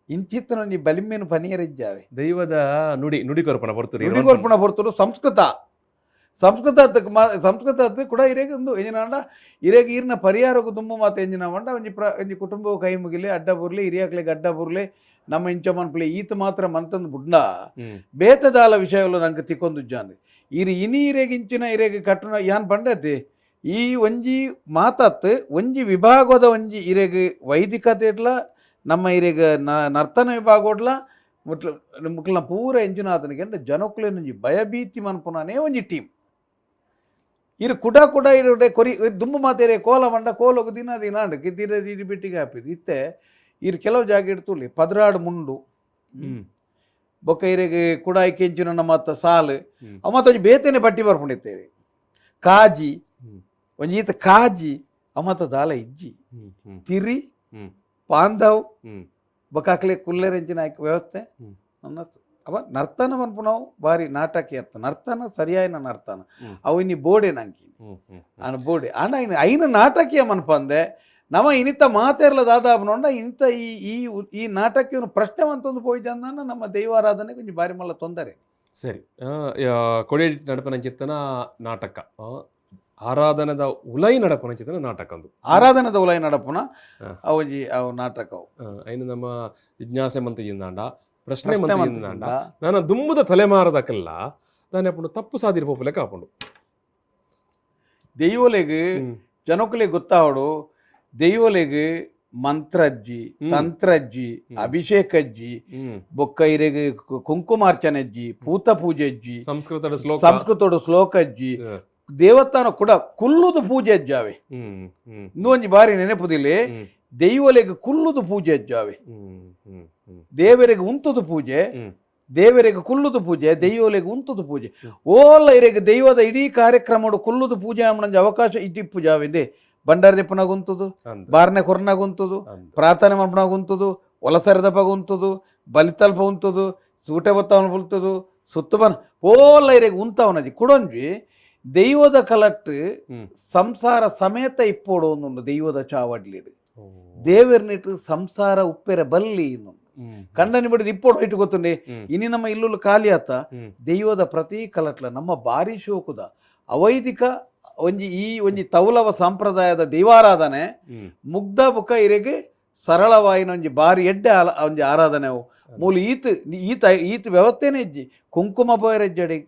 ಇಂಚಿತ್ತನ ಒಂಜಿ ಬಲಿಮೇನು ಪನಿಯರಿಜ್ಜಾವೆ. ದೈವದ ನುಡಿ ನುಡಿ ಕೊರ್ಪಣ ಬರ್ತುರಿ. ನುಡಿ ಕೊರ್ಪುಣ ಬರ್ತುಡು. ಸಂಸ್ಕೃತ ಸಂಸ್ಕೃತ ಸಂಸ್ಕೃತ ಕೂಡ ಇರೆಗ್ ಒಂದು ಎಂಜಿನಾಂಡ ಇರೆಗ್ ಈರ್ನ ಪರಿಹಾರಕ್ಕೂ ದುಂಬು ಮಾತ ಎಂಜಿನ ಪಂಡ ಒಂಜಿ ಒಂಜಿ ಕುಟುಂಬ ಕೈ ಮುಗಿಲಿ ಅಡ್ಡ ಬುರ್ಲಿ ಹಿರಿಯಾಕ್ಲೆಗ್ ಅಡ್ಡ ಬುರ್ಲಿ ನಮ್ಮ ಇಂಚ ಮನ್ಪುಲೆ ಈತ ಮಾತ್ರ ಮಂತಂದು ಬುಡ್ಡ ಬೇತದಾಲ ವಿಷಯಗಳು ನಂಗೆ ತಿಕ್ಕೊಂದುಜ್ಜಾಂದು. ಈರು ಇನಿ ಇರೆಗ್ ಇಂಚಿನ ಇರೆಗ್ ಕಟ್ಟುನ ಯಾನ್ ಪಂಡತಿ ಈ ಒಂಜಿ ಮಾತತ್ ಒಂಜಿ ವಿಭಾಗದ ಒಂಜಿ ಇರೆಗ್ ವೈದಿಕತೆ ಇಡ್ಲ ನಮ್ಮ ಇರೆಗ್ ನರ್ತನ ವಿಭಾಗೋಡ್ಲ ಮುಟ್ಲ ಮುಕ್ಲನ ಪೂರ ಎಂಚಿನ ಆತನಿಗೆ ಅಂದ್ರೆ ಜನಕ್ಕುಲೇನ ಒಂಜಿ ಭಯಭೀತಿ ಮನ್ಪುನನೇ ಒಂಜಿ ಟೀಮ್. ಇರು ಕುಡ ಕುಡ ಇರು ಕೊರಿ ಇರು ದುಂಬು ಮಾತೇರೆ ಕೋಲ ಮಂಡ ಕೋಲಗು ದಿನ ದಿನ ಅಂಡ್ ದಿನ ದಿನ ಬಿಟ್ಟಿಗೆ ಹಾಪಿದ್. ಇತ್ತೆ ಇರು ಕೆಲವು ಜಾಗ ಇಡ್ತುಲಿ 12 ಮುಂಡು ಬೊಕ್ಕ ಇರೆಗ್ ಕುಡಾಯಿ ಕೆಂಚಿನ ಮತ್ತ ಸಾಲು ಅವ ಮತ್ತ ಒಂಜಿ ಬೇತೆನೆ ಪಟ್ಟಿ ಬರ್ಪುಂಡಿತ್ತೇರಿ ಕಾಜಿ ಒಂಜಿ ಈತ ಕಾಜಿ ಅವ ಮತ್ತ ದಾಲ ಇಜ್ಜಿ ಹ್ಮ್ ಹ್ಮ್ ತಿರಿ ಪಾಂದವ್ ಬೊಕ್ಕ ಅಕ್ಲೆ ಕುಲ್ಲೆರೆಂಚಿನ ಆಯ್ಕೆ ವ್ಯವಸ್ಥೆ ನನ್ನ ಅವ ನರ್ತನ ಪನ್ಪುನವು ಬಾರಿ ನಾಟಕೀಯ ಅತ್ತ ನರ್ತನ ಸರಿಯಾಯಿನ ನರ್ತನ ಅವು ಇನಿ ಬೋಡೆ ನಂಕಿ ಹ್ಮ್ ಹ್ಮ್ ಆನ ಬೋಡೆ ಆಂಡ ಐನ ಐನ ನಾಟಕೀಯ ಮನ್ಪಂದೆ ನಮ ಇನಿತ ಮಾತೆರ್ಲ ದಾದಾಪನೊಂಡ ಇಂತ ಈ ಈ ಈ ನಾಟಕೀಯನು ಪ್ರಶ್ನೆ ಮಂತೊಂದು ಪೋಯಿಜಂದಾನ ನಮ್ಮ ದೈವಾರಾಧನೆ ಕೊಂಚ ಬಾರಿ ಮಲ್ಲ ತೊಂದರೆ. ಸರಿ, ಕೊಡೆ ನಡಪನಂಚಿತ್ತನ ನಾಟಕ, ಆರಾಧನದ ಉಲೈ ನಡಪನಂಚಿತ್ತನ ನಾಟಕ ಅಂದು. ಆರಾಧನದ ಉಲೈ ನಡಪುನ ಅವೊಂಜಿ ಅವು ನಾಟಕ ಅವು. ಐನು ನಮ್ಮ ಜಿಜ್ಞಾಸೆ ಮಂತ ಇಂದಾಂಡ, ಪ್ರಶ್ನೆ ಪ್ರಶ್ನೆ ಮಂತ ಮಂತ್ ಇಂದಾಂಡ, ಇಂದ. ನಾನ ದುಂಬುದ ತಲೆಮಾರದಕಲ್ಲ ದಾನೆ ಅಪ್ಪುಂಡು ತಪ್ಪು ಸಾದಿರ್ ಪೋಪುಲೆಕ ಆಪುಂಡು. ದೈವೊಲೆಗ್ ಜನಕುಲೆಗ್ ಗೊತ್ತಾವಡು, ದೈವೊಲೆಗ್ ಮಂತ್ರಜ್ಜಿ, ತಂತ್ರಜ್ಜಿ, ಅಭಿಷೇಕಜ್ಜಿ, ಬೊಕ್ಕ ಇರೆಗ್ ಕುಂಕುಮಾರ್ಚನೆಜ್ಜಿ, ಪೂತ ಪೂಜೆಜ್ಜಿ, ಸಂಸ್ಕೃತದ ಶ್ಲೋಕ, ಸಂಸ್ಕೃತೋಡು ಶ್ಲೋಕಜ್ಜಿ, ದೇವಸ್ಥಾನ ಕೂಡ ಕುಲ್ಲುದು ಪೂಜೆ ಅಜ್ಜಾವೆ. ಹ್ಮ್ ಹ್ಮ್ ಇನ್ನೊಂಜಿ ಬಾರಿ ನೆನಪುದಿಲ್ಲ, ದೈವೊಲೆಗ್ ಕುಲ್ಲುದು ಪೂಜೆ ಅಜ್ಜಾವೆ. ಹ್ಮ್ ಹ್ಮ್ ಹ್ಮ್ ದೇವರಿಗೆ ಉಂತುದು ಪೂಜೆ, ದೇವರಿಗೆ ಕುಲ್ಲುದು ಪೂಜೆ, ದೈವೊಲೆಗ್ ಉಂತುದು ಪೂಜೆ. ಓಲ್ಲ ಇರೆಗ್ ದೈವದ ಇಡೀ ಕಾರ್ಯಕ್ರಮಡು ಕುಲ್ಲುದು ಪೂಜೆ ಆಮಣಂಜಿ ಅವಕಾಶ ಇದ್ದಿಪ್ಪು ಜಾವಿಂದೆ. ಭಂಡಾರ ದೆಪ್ಪುನಾಗ ಉಂತುದು, ಬಾರ್ನೆ ಕೊರ್ನಾಗ ಉಂತುದು, ಪ್ರಾರ್ಥನೆ ಮಲ್ಪನಾಗ ಉಂತುದು, ಒಲಸರದಪ್ಪಾಗ ಉಂತುದು, ಬಲಿತಲ್ಪ ಉಂತುದು, ಸೂಟೆ ಬತ್ತವನ ಪುಲ್ತುದು, ಸುತ್ತು ಬನ್ ಓಲ್ಲ ಇರೆಗ್ ಉಂತವನಜಿ. ಕುಡೊಂಜಿ ದೈವದ ಕಲಟ್ ಸಂಸಾರ ಸಮೇತ ಇಪ್ಪೋಡು ಒಂದೊಂದು ದೈವದ ಚಾವಡ್ಲಿಡು. ದೇವೆರ್ನಿಟ್ಟು ಸಂಸಾರ ಉಪ್ಪೆರೆ ಬಲ್ಲಿ ಇನ್ನೊಂದು. ಕಂಡನಿ ಬಿಡಿದು ಇಪ್ಪೋಡು ಇಟ್ಟು ಗೊತ್ತುಂಡೆ. ಇನಿ ನಮ್ಮ ಇಲ್ಲುಲು ಖಾಲಿ ಆತ. ದೈವದ ಪ್ರತಿ ಕಲಟ್ಲ ನಮ್ಮ ಬಾರಿ ಶೋಕುದ ಅವೈದಿಕ ಒಂಜಿ ಈ ಒಂಜಿ ತೌಲವ ಸಂಪ್ರದಾಯದ ದೈವಾರಾಧನೆ ಮುಗ್ಧ ಬುಕ ಇರೆಗ್ ಸರಳವಾಯಿನ ಒಂಜಿ ಬಾರಿ ಎಡ್ಡೆ ಒಂಜಿ ಆರಾಧನೆ ಅವು. ಮೂಲು ಈತ್ ಈತ ಈತ್ ವ್ಯವಸ್ಥೆನೇ ಇಜ್ಜಿ. ಕುಂಕುಮ ಪೋಯರೆಜ್ಜಡಿ,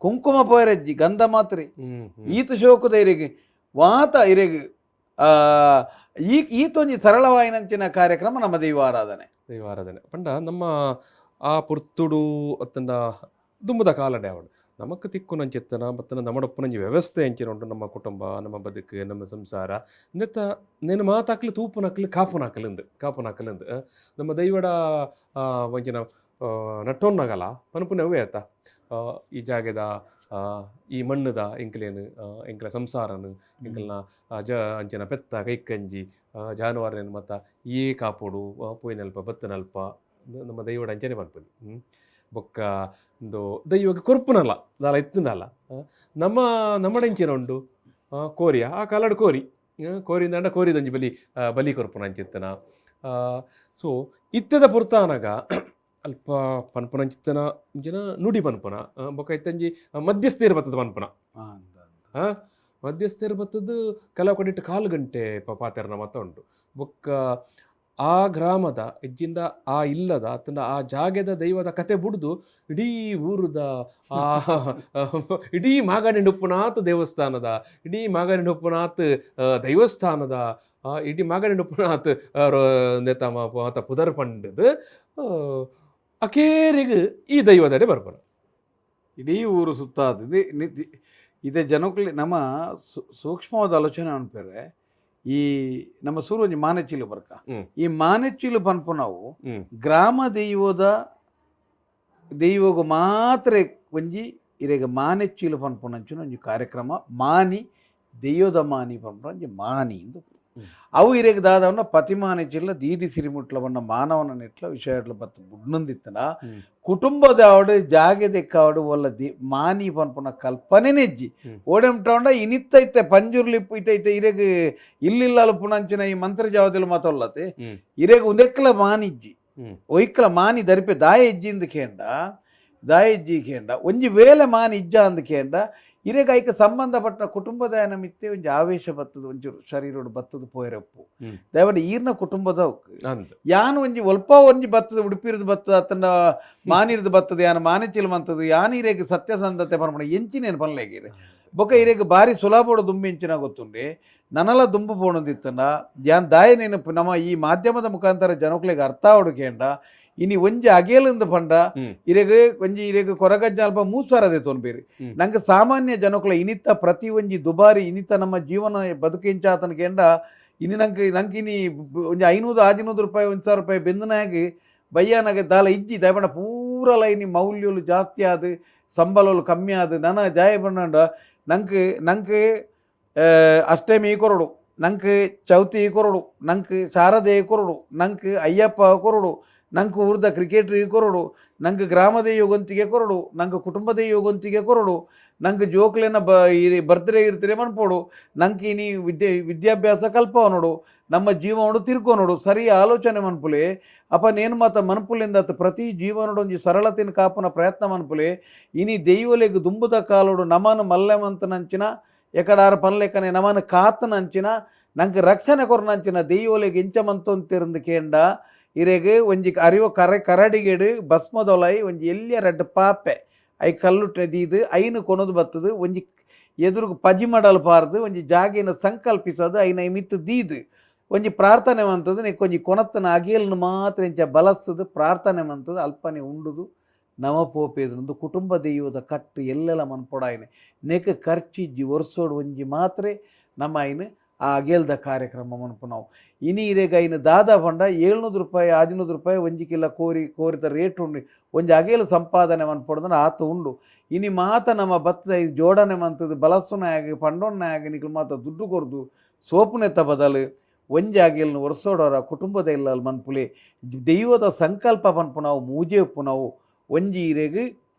ಕುಂಕುಮ ಪೋಯರೆಜ್ಜಿ, ಗಂಧ ಮಾತ್ರೆ. ಹ್ಮ್ ಹ್ಮ್. ಈತ ಶೋಕುದ ಇರೆಗ್ ವಾತ ಇರೆಗ್ ಈ ಈತೊಂಜಿ ಸರಳವಾಯಿನಂಚಿನ ಕಾರ್ಯಕ್ರಮ ನಮ್ಮ ದೈವಾರಾಧನೆ. ದೈವಾರಾಧನೆ ಪಂಡ ನಮ್ಮ ಆ ಪುರ್ತುಡು ಅತ್ತಂಡ ದುಂಬುದ ಕಾಲಡೆ ಅವಡು ನಮಕ್ ತಿಕ್ಕುನಂಚಿತ್ತನ ಬತ್ತನ ನಮ್ಮಡೊಪ್ಪುನಂಜಿ ವ್ಯವಸ್ಥೆ ಎಂಚಿನ ಉಂಟು, ನಮ್ಮ ಕುಟುಂಬ, ನಮ್ಮ ಬದುಕು, ನಮ್ಮ ಸಂಸಾರ ನೆತ್ತ ನೆನ ಮಾತಾಕ್ಲು ತೂಪುನಕ್ಲು ಕಾಪುನಕ್ಲು ಕಾಪುನಕ್ಲು. ನಮ್ಮ ದೈವಡ ಒಂಜಿನ ನಟ್ಟೊನ್ನಗಲ ಪನ್ಪುನ ಅವೇ ಆತ. ಈ ಜಾಗೆದ ಈ ಮಣ್ಣುದ ಎಂಕ್ಲೇನು ಎಂಕ್ಲ ಸಂಸಾರನು ಎಂಕಲ್ನ ಜ ಅಂಚಿನ ಪೆತ್ತ ಕೈಕಂಜಿ ಜಾನುವಾರನೇನು ಮತ್ತ ಈ ಕಾಪೋಡು, ಪೋಯಿನಲ್ಪ ಬತ್ತನಲ್ಪ ನಮ್ಮ ದೈವಡ ಅಂಚನೆ ಪನ್ಪುನಿ. ಬೊಕ್ಕ ಇಂದು ದೈವಕ್ಕೆ ಕೊರ್ಪುನಲ್ಲ ದಾಲ ಇತ್ತುನಲ್ಲ. ನಮ್ಮ ನಮ್ಮಡೆಂಚಿನ ಉಂಡು ಕೋರಿಯ ಆ ಕಾಲಡ್ ಕೋರಿ ಕೋರಿಂದಾಂಡ ಕೋರಿದೊಂಜಿ ಬಲಿ ಬಲಿ ಕೊರ್ಪುನ ಅಂಚಿತ್ತನ. ಸೊ ಇತ್ತದ ಪೊರ್ತಾನಗ ಅಲ್ಪ ಪನ್ಪುನಂಚಿತ್ತನ ಇಂಚಿನ ನುಡಿ ಪನ್ಪುನ ಬೊಕ್ಕ ಇತ್ತಂಜಿ ಮಧ್ಯಸ್ಥೇರ್ ಬತ್ತದ ಪನ್ಪುನ. ಮಧ್ಯಸ್ಥೇರ್ ಬತ್ತದ ಕೆಲವು ಕಡೆಟ್ ಕಾಲು ಗಂಟೆ ಪಾತೆರನ ಮತ್ತ ಉಂಟು. ಬೊಕ್ಕ ಆ ಗ್ರಾಮದ ಇಜ್ಜಿಂದ ಆ ಇಲ್ಲದ ಅತ್ತಂಡ ಆ ಜಾಗೆದ ದೈವದ ಕತೆ ಬುಡ್ದು ಇಡೀ ಊರುದ ಆ ಇಡೀ ಮಾಗಣಿ ಉಪ್ಪುನಾಥ್ ದೇವಸ್ಥಾನದ, ಇಡೀ ಮಾಗಣಿ ಉಪ್ಪುನಾಥ್ ದೈವಸ್ಥಾನದ, ಇಡೀ ಮಾಗಣಿ ಉಪ್ಪುನಾಥ್ ನೇತಮ ಮಾತ ಪುದರ್ ಪಂಡದು ಅಕೇರಿಗ್ ಈ ದೈವದಡೆ ಬರ್ಪುನ. ಇಡೀ ಊರು ಸುತ್ತಾದ ಇದೆ ಜನಕ್ಕಲಿ ನಮ್ಮ ಸೂಕ್ಷ್ಮವಾದ ಆಲೋಚನೆ ಅನ್ಪೇರೆ. ಈ ನಮ್ಮ ಸೂರು ಒಂಜಿ ಮಾನೆಚ್ಚಿಲು ಬರ್ಕ. ಈ ಮಾನೆಚ್ಚಿಲು ಪನ್ಪುನವು ಗ್ರಾಮ ದೈವದ ದೈವಗ ಮಾತ್ರ ಒಂಜಿ ಇರೆಗ ಮಾನೆಚ್ಚಿಲು ಪನ್ಪುನಂಚಿನ ಒಂಜಿ ಕಾರ್ಯಕ್ರಮ. ಮಾನಿ ದೈವದ ಮಾನಿ ಪನ್ಪುನ ಒಂಜಿ ಮಾನಿ ಇಂದು. ಅವು ಇರೆಗ್ ದಾದವನ್ನ ಪತಿಮಾನೆಚಿಲ್ಲ ದೀದಿ ಸಿರಿಮುಟ್ಲ ಬಣ್ಣ ಮಾನವನ ನೆಟ್ಲ ವಿಷಯಟ್ಲ ಬತ್ತು ಬುಡ್ನಂದಿತ್ತನ. ಕುಟುಂಬದವಡು ಜಾಗೆ ದೆಕ್ಕಾವಡು ಒಲ್ಲ the ಮಾನಿ ಪನ್ಪುನ ಕಲ್ಪನೆನೇ ಇಜ್ಜಿ. ಓಡೆಂಟೌಂಡ ಇನಿತ್ತೈತೆ ಪಂಜುರ್ಲಿಪ್ಪು ಇತ್ತೈತೆ ಇರೆಗ್ ಇಲ್ಲಿಲ್ಲ ಅಲ್ಪುನಂಚಿನ ಈ ಮಂತ್ರ ಜಾವದಿಲ್ ಮಾತೊಲ್ಲತೆ. ಇರೆಗ್ ಉಂದೆಕ್ಲ ಮಾನಿಜ್ಜಿ. ಒಯ್ಕ್ಲ ಮಾನಿ ದರಿಪೆ ದಾಯ ಇಜ್ಜಿಂದ ಕೇಂಡ, ದಾಯ ಇಜ್ಜಿ ಕೇಂಡ, ಒಂಜಿ ವೇಳೆ ಮಾನಿ ಇಜ್ಜ ಅಂದ್ ಕೇಂಡ ಇರೆಗ್ ಐಕ್ ಸಂಬಂಧಪಟ್ಟ ಕುಟುಂಬದ ಮಿತ್ತೆ ಒಂಜಿ ಆವೇಶ ಬತ್ತದ, ಒಂಚೂರು ಶರೀರಡು ಬತ್ತದ ಪೋಯರಪ್ಪು. ದಯಮಾಡಿ ಈರ್ನ ಕುಟುಂಬದ ಯಾನ್ ಒಂಜಿ ಒಲ್ಪ ಒಂಜಿ ಬತ್ತದ, ಉಡುಪಿರ್ದು ಬತ್ತದ ಅತ್ತಂಡ ಮಾನಿರ್ದು ಬತ್ತದ, ಯಾನ್ ಮಾನೆಚಿಲ್ ಮಂತದ, ಯಾನ್ ಇರೆಗ್ ಸತ್ಯಸಂಧತೆ ಪರ್ಪಣ ಎಂಚಿನೇನು ಪನ್ಲೇಗಿರೆ. ಬೊಕ ಇರೆಗ್ ಬಾರಿ ಸುಲಭೋಡು ದುಂಬು ಎಂಚಿನ ಗೊತ್ತುಂಡೆ, ನನಲ ದುಂಬು ಪೋಣದಿತ್ತಂಡ ಯಾನ್ ದಾಯ ನೆನಪು ನಮ್ಮ ಈ ಮಾಧ್ಯಮದ ಮುಖಾಂತರ ಜನಕ್ಲೆಗ್ ಅರ್ಥ ಆವಡು ಕೇಂಡ, ಇನಿ ಒಂಜಿ ಅಗೇಲಿಂದ ಪಂಡ ಇರೆಗ್ ಒಂಜಿ ಇರೆಗ್ ಕೊರಗಜ್ಜ ಅಲ್ಪ ಮೂಸಾರದೆ ತೊನ್ಪೇರಿ. ನಂಗೆ ಸಾಮಾನ್ಯ ಜನಕುಲ ಇನಿತ ಪ್ರತಿ ಒಂಜಿ ದುಬಾರಿ ಇನಿತ ನಮ್ಮ ಜೀವನ ಬದುಕಿಂಚಾತನ ಕೇಂಡ, ಇನಿ ನಂಗೆ ನಂಗೆ ಇನಿ ಒಂಜಿ 500 600 ರೂಪಾಯಿ 1000 ರೂಪಾಯಿ ಬೆಂದನಾಗಿ ಬಯ್ಯಾನಾಗ ದಾಲ ಇಜ್ಜಿ. ದಯಪಂಡ ಪೂರಲ ಇನಿ ಮೌಲ್ಯಲು ಜಾಸ್ತಿ ಆದ್ ಸಂಬಳಲು ಕಮ್ಮಿ ಆದ್ ನನ ಜಾಯ ಪಂಡ ನಂಗೆ ನಂಗೆ ಅಷ್ಟಮಿ ಕೊರಡು, ನಂಗೆ ಚೌತಿ ಕೊರಡು, ನಂಗೆ ಶಾರದೆ ಕೊರಡು, ನಂಗೆ ಅಯ್ಯಪ್ಪ ಕೊರಡು, ನಂಗೆ ಊರ್ದ ಕ್ರಿಕೆಟ್ ಕೊರಡು, ನಂಗೆ ಗ್ರಾಮದ ಯೋಗಂತಿಗೆ ಕೊರಡು, ನಂಗೆ ಕುಟುಂಬದ ಯೋಗಂತಿಗೆ ಕೊರಡು, ನಂಗೆ ಜೋಕ್ಲೆನ ಬ ಈ ಬರ್ತ್ಡೇ ಇರ್ತೀರಿ ಮನ್ಪೋಡು, ನಂಗೆ ಇನಿ ವಿದ್ಯಾಭ್ಯಾಸ ಕಲ್ಪವ ನೋಡು. ನಮ್ಮ ಜೀವನಡು ತಿರ್ಕೊನೋಡು ಸರಿ ಆಲೋಚನೆ ಮನ್ಪುಲೆ. ಅಪ್ಪ ನೇನು ಮಾತ ಮನ್ಪುಲಿಂದ ಪ್ರತಿ ಜೀವನಡು ಒಂಜಿ ಸರಳತೆನ ಕಾಪುನ ಪ್ರಯತ್ನ ಮನ್ಪುಲೆ. ಇನಿ ದೈವಲೆಗ್ ದುಂಬುದ ಕಾಲೋಡು ನಮನ ಮಲ್ಲೆಮಂತನಂಚಿನ ಎಕಡಾರ ಪನ್ಲೆಕನೆ ನಮನ ಕಾತನಂಚಿನ ನಂಗೆ ರಕ್ಷಣೆ ಕೊರ್ನಂಚಿನ ದೈವಲೆಗ್ ಎಂಚ ಮಂತೊಂತಿರಂದು ಕೇಂಡ ಇರೆಗ್ ಒಂಜಿ ಅರಿವ ಕರೆ ಕರಡಿಗೆಡು ಭಸ್ಮದೊಲೈ ಒಂಜಿ ಎಲ್ಯ ರಡ್ಡ್ ಪಾಪೆ I ಕಲ್ಲುಟ್ಟೆ ದೀದು ಐನು ಕೊನೊದು ಬತ್ತದು ಒಂಜಿ ಎದುರುಗು ಪಜಿ ಮಡಲ್ ಪಾರ್ದು ಒಂಜಿ ಜಾಗೆನ ಸಂಕಲ್ಪಿಸೋದು ಐನ ಮಿತ್ತು ದೀದು ಒಂಜಿ ಪ್ರಾರ್ಥನೆ ಮಂತದು ನೆಕ್ಕೊಂಜಿ ಕೊನತ್ತನ ಅಗೇಲ್ನು ಮಾತ್ರ ಇಂಚ ಬಲಸ್ತದು ಪ್ರಾರ್ಥನೆ ಮಂತದು ಅಲ್ಪನೆ ಉಂಡುದು ನಮ ಪೋಪೇದು ಕುಟುಂಬ ದೈವದ ಕಟ್ಟು ಎಲ್ಲೆಲ್ಲ ಮನ್ಪೊಡಾಯ್ನೆ ನೆಕ್ ಖರ್ಚಿಜ್ಜಿ ವರ್ಷೋಡು ಒಂಜಿ ಮಾತ್ರೆ ನಮ್ಮ ಐನು ಆ ಅಗೇಲ್ದ ಕಾರ್ಯಕ್ರಮ ಮನ್ಪುನವು. ಇನಿ ಇರೆಗ್ ಐನು ದಾದ ಪಂಡ 700 ರೂಪಾಯಿ 600 ರೂಪಾಯಿ ಒಂಜಿ ಕಿಲ ಕೋರಿ ಕೋರಿದ ರೇಟ್ ಉಂಡು ಒಂಜಿ ಅಗೇಲು ಸಂಪಾದನೆ ಮನ್ಪೊಡ್ದು ಆತ ಉಂಡು. ಇನಿ ಮಾತ ನಮ್ಮ ಬತ್ತದ ಜೋಡಣೆ ಮಂತದು ಬಲಸುನಾಗ ಪಂಡೊನ್ನಾಗ ನಿಕಲ್ ಮಾತ ದುಡ್ಡು ಕೊರ್ದು ಸೋಪುನೆತ್ತ ಬದಲು ಒಂಜಿ ಅಗೇಲ್ನು ವರ್ಷೋಡೋರ ಕುಟುಂಬದ ಇಲ್ಲಲ್ ಮನ್ಪುಲೆ. ದೈವದ ಸಂಕಲ್ಪ ಪನ್ಪುನವು ಮೂಜೆ ಉಪ್ಪುನವು. ಒಂಜಿ ಇರೆಗ್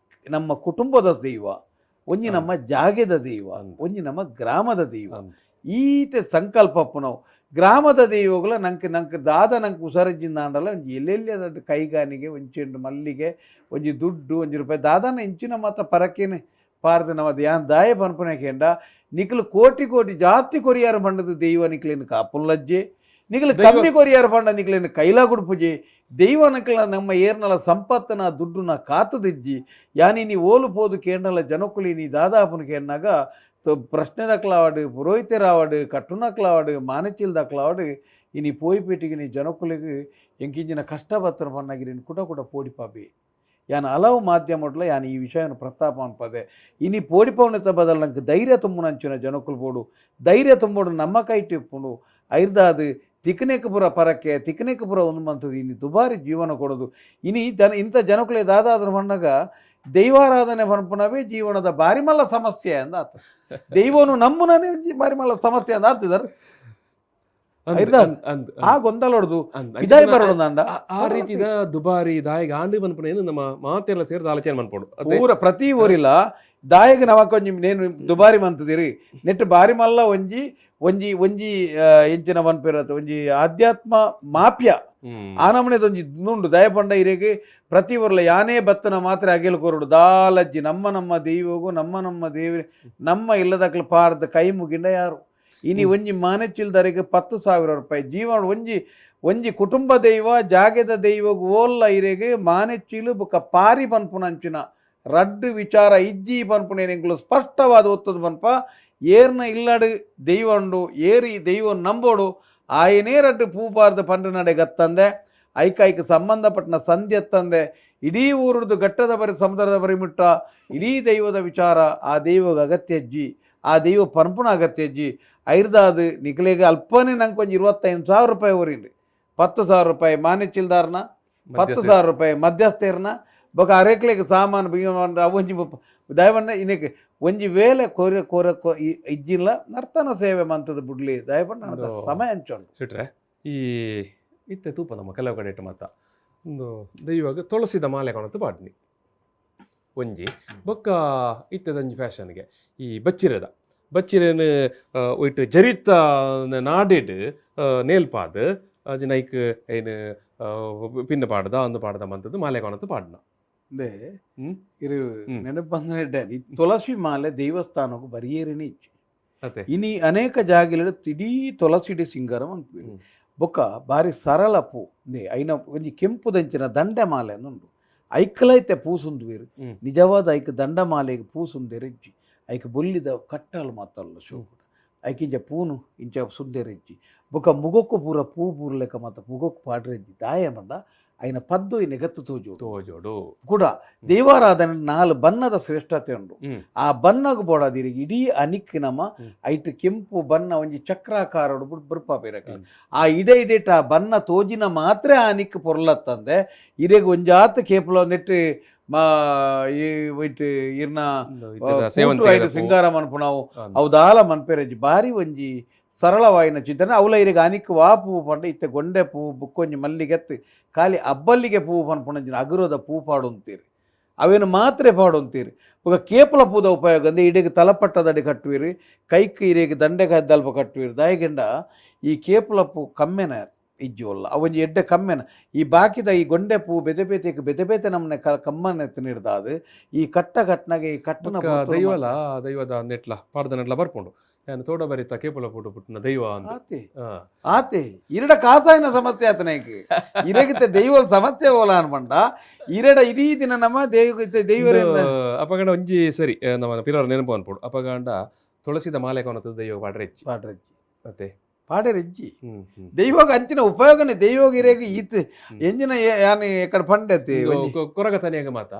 ನಮ್ಮ ಕುಟುಂಬದ ದೈವ, ಒಂಜಿ ನಮ್ಮ ಜಾಗೆದ ದೈವ, ಒಂಜಿ ನಮ್ಮ ಗ್ರಾಮದ ದೈವ. ಈತ ಸಂಕಲ್ಪ ಉಪ್ಪುನವು ಗ್ರಾಮದ ದೈವಗಳ ನಂಕ್ ನಂಕ್ ದಾದ ನಂಕ್ ಉಸರಜ್ಜಿಂದಾಂಡಲ ಒಂಜಿ ಎಲ್ಲೆಲ್ಲಿ ದಡ್ಡು ಕೈಗಾನಿಗೆ ಒಂಜಿ ಚೆಂಡು ಮಲ್ಲಿಗೆ ಒಂಜಿ ದುಡ್ಡು ಒಂಜಿ ರೂಪಾಯಿ ದಾದಾನ ಇಂಚಿನ ಮಾತ ಪರಕೇನೆ ಪಾರ್ದು ನಮ ಯಾನ್ ದಾಯ ಪನ್ಪುನೆ ಕೇಂಡ ನಿಕ್ಲು ಕೋಟಿ ಕೋಟಿ ಜಾಸ್ತಿ ಕೊರಿಯಾರ ಪಂಡದು ದೈವ ನಿಕ್ಲೇನು ಕಾಪುಲ್ಲಜ್ಜೆ, ನಿಕ್ಲು ಕಮ್ಮಿ ಕೊರಿಯಾರ ಪಂಡ ನಿಕ್ಲೇನು ಕೈಲಾ ಗುಡ್ಪುಜೆ. ದೈವ ನಕ್ಲ ನಮ್ಮ ಏರ್ನಲ ಸಂಪತ್ತನ ದುಡ್ಡುನ ಕಾತದಿಜ್ಜಿ. ಯಾನಿ ನೀ ಓಲು ಪೋದು ಕೇಂಡಲ ಜನಕುಲಿ ನೀ ದಾದಾಪುನ ಕೇಂಡಾಗ ಪ್ರಶ್ನೆ ದಕ್ಲಾವಡು ಪುರೋಹಿತರಾವಡು ಕಟ್ಟುನಕ್ಲಾವಡು ಮಾನಚಿಲ್ ದಕ್ಲಾವಡು ಇನಿ ಪೋಯಿಪೇಟಿಗೆ ನೀ ಜನಕುಲಿಗೆ ಎಂಕಿಂಜಿನ ಕಷ್ಟ ಬತ್ತರ ಪನ್ನಾಗಿರಿನ ಕುಟ ಕುಟ ಪೋಡಿಪಾಪಿ. ಯಾನ್ ಹಲವು ಮಾಧ್ಯಮಡ್ಲ ಯಾನ್ ಈ ವಿಷಯವನ್ನು ಪ್ರಸ್ತಾಪ ಅನ್ಪದೆ. ಇನಿ ಪೋಡಿಪವನತ ಬದಲು ನಂಗೆ ಧೈರ್ಯ ತುಂಬುನಂಚಿನ ಜನಕುಲು ಬೋಡು, ಧೈರ್ಯ ತುಂಬೋಡು ನಮ್ಮ ಕೈಟಿ ಉಪ್ಪುಂಡು. ಐರ್ದಾದು ತಿಕ್ಕನೇಕಪುರ ಪರಕ್ಕೆ ತಿಕ್ಕನೇಕಪುರ ಒಂದು ಮಂತದ್ದು ಇನಿ ದುಬಾರಿ ಜೀವನ ಕೊಡೋದು. ಇನಿ ಜನ ಇಂಥ ಜನಕುಲೇ ದಾದಾದ್ರ ಪಣ್ಣಗ ದೈವಾರಾಧನೆ ಪನ್ಪುನವೇ ಜೀವನದ ಬಾರಿ ಮಲ್ಲ ಸಮಸ್ಯೆ ಅಂದ ಆತ. ದೈವನು ನಂಬುನನೇ ಬಾರಿ ಮಲ್ಲ ಸಮಸ್ಯೆ ಅಂದ ಆತಿದಾರ ಆ ಗೊಂದಲ ಹೊಡೆದು ಇದಾಯಿ ಬರೋಣ. ಆ ರೀತಿದ ದುಬಾರಿ ದಾಯಿಗೆ ಆಂಡು ಮನ್ಪುನ ನಮ್ಮ ಮಾತೆಲ್ಲ ಸೇರಿದ ಆಲೋಚನೆ ಮನ್ಪೋಡು ಪೂರ ಪ್ರತಿ ಊರಿಲ್ಲ ದಾಯಿಗೆ ನಮಕ್ ಒಂಜಿ ನೇನು ದುಬಾರಿ ಮಂತದಿರಿ ನೆಟ್ ಬಾರಿ ಮಲ್ಲ ಒಂಜಿ ಒಂಜಿ ಒಂಜಿ ಎಂಚಿನ ಮನ್ಪಿರತ್ತೆ ಒಂಜಿ ಆಧ್ಯಾತ್ಮ ಮಾಫಿಯಾ ಆನಮನೆದೊಂಜಿ ನುಂಡು ದಯಪಂಡ ಇರೆಗ್ ಪ್ರತಿ ಊರ್ಲ ಯಾನೇ ಬತ್ತನ ಮಾತ್ರ ಅಗೆಲ್ ಕೊರಡು ದಾಲಜ್ಜಿ ನಮ್ಮ ನಮ್ಮ ದೈವಗು ನಮ್ಮ ನಮ್ಮ ದೇವಿ ನಮ್ಮ ಇಲ್ಲದಕ್ಲು ಪಾರ್ದ ಕೈ ಮುಗಿಂಡ ಯಾರು ಇನಿ ಒಂಜಿ ಮಾನೆಚ್ಚಿಲ್ದರೆಗ್ 10,000 ರೂಪಾಯಿ ಜೀವನ ಒಂಜಿ ಒಂಜಿ ಕುಟುಂಬ ದೈವ ಜಾಗೆದ ದೈವಗು ಓಲ್ಲ ಇರೆಗ್ ಮಾನೆಚ್ಚಿಲು ಬುಕ್ಕ ಪಾರಿ ಪನ್ಪುನಂಚಿನ ರಡ್ಡು ವಿಚಾರ ಇಜ್ಜಿ ಪನ್ಪುನೇನು ಎಂಕುಲು ಸ್ಪಷ್ಟವಾದ ಒತ್ತದು ಪನ್ಪ. ಏರ್ನ ಇಲ್ಲಡು ದೈವ ಉಂಡು ಏರಿ ದೈವ ನಂಬೋಡು ಆಯನೇ ರಡ್ಡು ಪೂಪಾರ್ದ ಪಂಡು ನಡೆ ಗತ್ತಂದೆ ಐಕ ಐಕ್ ಸಂಬಂಧಪಟ್ಟನ ಸಂಧ್ಯತ್ತಂದೆ ಇಡೀ ಊರುದು ಘಟ್ಟದ ಬರಿ ಸಮುದ್ರದ ಬರಿ ಮುಟ್ಟ ಇಡೀ ದೈವದ ವಿಚಾರ ಆ ದೈವಗ ಅಗತ್ಯ ಅಜ್ಜಿ ಆ ದೈವ ಪನ್ಪುನ ಅಗತ್ಯ ಅಜ್ಜಿ. ಐರ್ದಾದು ನಿಕ್ಲೆಗ್ ಅಲ್ಪನೇ ನಂಗೆ ಒಂಜಿ 25,000 ರೂಪಾಯಿ ಊರಿಂಡು 10,000 ರೂಪಾಯಿ ಮಾನೆಚ್ಚಿಲ್ದಾರ್ನ 10,000 ರೂಪಾಯಿ ಮಧ್ಯಸ್ಥೇರ್ನ ಬೊಕ ಅರೆಕ್ಲೆಗ್ ಸಾಮಾನು ಒಂಜಿ ದಯವಣ್ಣ ಇನ್ನಕ್ಕೆ ಒಂಜಿ ವೇಳೆ ಕೋರೆ ಕೋರ ಇಜ್ಜಿಲ್ಲ ನರ್ತನ ಸೇವೆ ಮಂತದ ಬುಡ್ಲಿ ದಯವಣ್ಣ ಸಮಯ ಅಂಚೊಂಡು ಸಿಟ್ರೆ ಈ ಇತ್ತೆ ತೂಪ ನಮ್ಮ ಕೆಲವು ಕಡೆ ಇಟ್ಟು ಮಾತ ಒಂದು ದೈವಾಗ ತುಳಸಿದ ಮಾಲೆ ಕಾಣುತ್ತೆ ಪಾಡ್ನಿ ಒಂಜಿ ಬೊಕ್ಕ ಇತ್ತೆದಂಜಿ ಫ್ಯಾಷನ್ಗೆ ಈ ಬಚ್ಚಿರೆದ ಬಚ್ಚಿರೆನ್ ಒಯ್ಟ್ ಜರಿತ ನಾಡಿಡ್ ನೇಲ್ಪಾದ್ ನೈಕ್ ಏನು ಪಿನ್ನ ಪಾಡ್ದ ಅಂದು ಪಾಡ್ದ ಮಂತದ್ದು ಮಾಲೆ ಕಾಣುತ್ತೆ ಪಾಡ್ನ. ಇರು ನೆನಪು ಬಂದ ಈ ತುಳಸಿ ಮಾಲೆ ದೇವಸ್ಥಾನಕ್ಕೂ ಬರಿಯೇರಿನೇ ಇಚ್ಚು ಇನಿ ಅನೇಕ ಜಾಗಿಲೆಡ್ ಇಡೀ ತುಳಸಿಡಿ ಸಿಂಗಾರ ಮನ್ಪುವೆರ್. ಬೊಕ್ಕ ಬಾರಿ ಸರಳ ಪೂ ಇಂದೇ ಐನ ಒಂಜಿ ಕೆಂಪುದಂಚಿನ ದಂಡೆ ಮಾಲೆ ಉಂಡು ಐಕ್ಲೈತೆ ಪೂ ಸುಂದುವೆರ್. ನಿಜವಾದ ಐಕ್ ದಂಡಮಾಲೆಗ್ ಪೂ ಸುಂದೆರೆಜ್ಜಿ ಐಕ್ ಬೊಲ್ಲಿದ ಕಟ್ಟಲು ಮಾತಲ್ಲ ಶೋಕುಡು ಐಕ್ ಇಂಚ ಪೂನು ಇಂಚ ಸುಂದೆರೆಜ್ಜಿ ಬೊಕ್ಕ ಮುಗೊಕ್ಕು ಪೂರ ಪೂ ಪೂರ್ಲೆಕ ಮಾತ ಮುಗೊಕ್ಕು ಪಾಡ್ರೆಜ್ಜಿ ದಾಯ ಪಂಡ ಐನ ಪದ್ದು ನೆಗತ್ತು ತೋಜೋಡು ತೋಜೋಡು ಕೂಡ ದೇವಾರಾಧನೆ ನಾಲ್ ಬಣ್ಣದ ಶ್ರೇಷ್ಠತೆ ಉಂಡು. ಆ ಬಣ್ಣಗ್ ಬೋಡಾದಿರಿ ಇಡೀ ಅನಿಕ್ ನಮ ಐಟ್ ಕೆಂಪು ಬಣ್ಣ ಒಂಜಿ ಚಕ್ರಾಕಾರಡು ಬುಡ್ಪಾಪಿರಕ ಆ ಇಡೆ ಇಡೇಟ್ ಆ ಬಣ್ಣ ತೋಜಿನ ಮಾತ್ರ ಆ ಅನಿಕ್ ಪೊರ್ಲತ್ತಂದೆ ಇರೆಗ್ ಒಂಜಾತ್ ಕೇಪುಲ ನೆಟ್ ಮಾ ಈ ಒಯ್ಟ್ ಇರ್ನ ಐಟ್ ಸಿಂಗಾರ ಮನ್ಪುನವು ಅವು ದಾಲ ಮನ್ಪೆರಜ್ಜಿ ಬಾರಿ ಒಂಜಿ ಸರಳವಾಯಿನ ಚಿಂತನೆ ಅವಲ ಇರೆಗ್ ಅನಿಕ್ ವಾ ಪೂ ಪಂಡ ಇತ್ತೆ ಗೊಂಡೆ ಪೂ ಬುಕ್ಕೊಂಜಿ ಮಲ್ಲಿಗೆತ್ತು ಖಾಲಿ ಅಬ್ಬಲ್ಲಿಗೆ ಪೂ ಪನ್ಪುನಂಚಿನ ಅಗುರದ ಪೂ ಪಾಡುಂತೀರಿ ಅವೇನು ಮಾತ್ರೆ ಪಾಡೊಂತೀರಿ. ಬೊಕ ಕೇಪುಲ ಪೂದ ಉಪಯೋಗ ಅಂದ್ರೆ ಇಡೆಗ್ ತಲಪಟ್ಟದಡಿ ಕಟ್ಟುವಿರಿ, ಕೈಕ್ ಇರೆಗ್ ದಂಡೆಗೆ ದಲ್ಪ ಕಟ್ಟುವಿರಿ. ದಾಯೆಗೆಂಡ ಈ ಕೇಪುಲ ಪೂ ಕಮ್ಮೆನ ಇಜ್ಜಿ ಒಲ್ಲ, ಅವೊಂಜಿ ಎಡ್ಡೆ ಕಮ್ಮೆನ. ಈ ಬಾಕಿದ ಈ ಗೊಂಡೆ ಪೂ ಬೇತೆ ಬೇತೆಗ್ ಬೇತೆ ಬೇತೆ ನಮ್ಮನೆ ಕಮ್ಮನೆ ತಿನ್ನಿಡ್ದಾದ್ ಈ ಕಟ್ಟ ಕಟ್ನಾಗ ಈ ಕಟ್ಟನ ಬೊಕ್ಕ ಪೊರ್ತುಡು ದೈವಲ ದೈವದ ನೆಟ್ಲ ಪಾಡ್ದನಟ್ಲ ಬರ್ಪುಂಡು, ಯಾನ್ ತೋಡ ಬರಿತ ಕೇಪುಲ ಪೂಟು ಪುಟ್ಟುನ ದೈವ ಅಂದ್. ಆತೆ ಆತೆ ಇರಡ ಕಾಸಾಯಿನ ಸಮಸ್ಯೆ ಆತನ ಇರಗಿತ್ತ ದೈವದ ಸಮಸ್ಯೆ ಓಲ ಅನ್ಪಂಡ ಇರಡ ಇಡೀ ದಿನ ನಮ್ಮ ದೈವ ದೈವರಿಂದ. ಅಪಗಂಡ ಒಂಜಿ ಸರಿ ನಮ್ಮ ಪಿರರ ನೆನಪು ಅನ್ಪೋಡು. ಅಪಗಂಡ ತುಳಸಿದ ಮಾಲೆ ಕೊನತದ ದೈವ ಪಾಡ್ರೆ ಹೆಚ್ಚಿ. ಪಾಡ್ರಜ್ಜಿ. ಮತ್ತೆ ಪಾಡರೆಜ್ಜಿ. ಹ್ಮ್ ಹ್ಮ್ ದೈವಗ ಅಂಚಿನ ಉಪಯೋಗನೆ ದೈವಗ ಇರೆಗ್ ಈತ್ ಎಂಜಿನ ಯಾನ್ ಎಕಡೆ ಪಂಡೆತಿ. ಉಂದು ಕೊರಗ ತನಿಯಗ ಮಾತ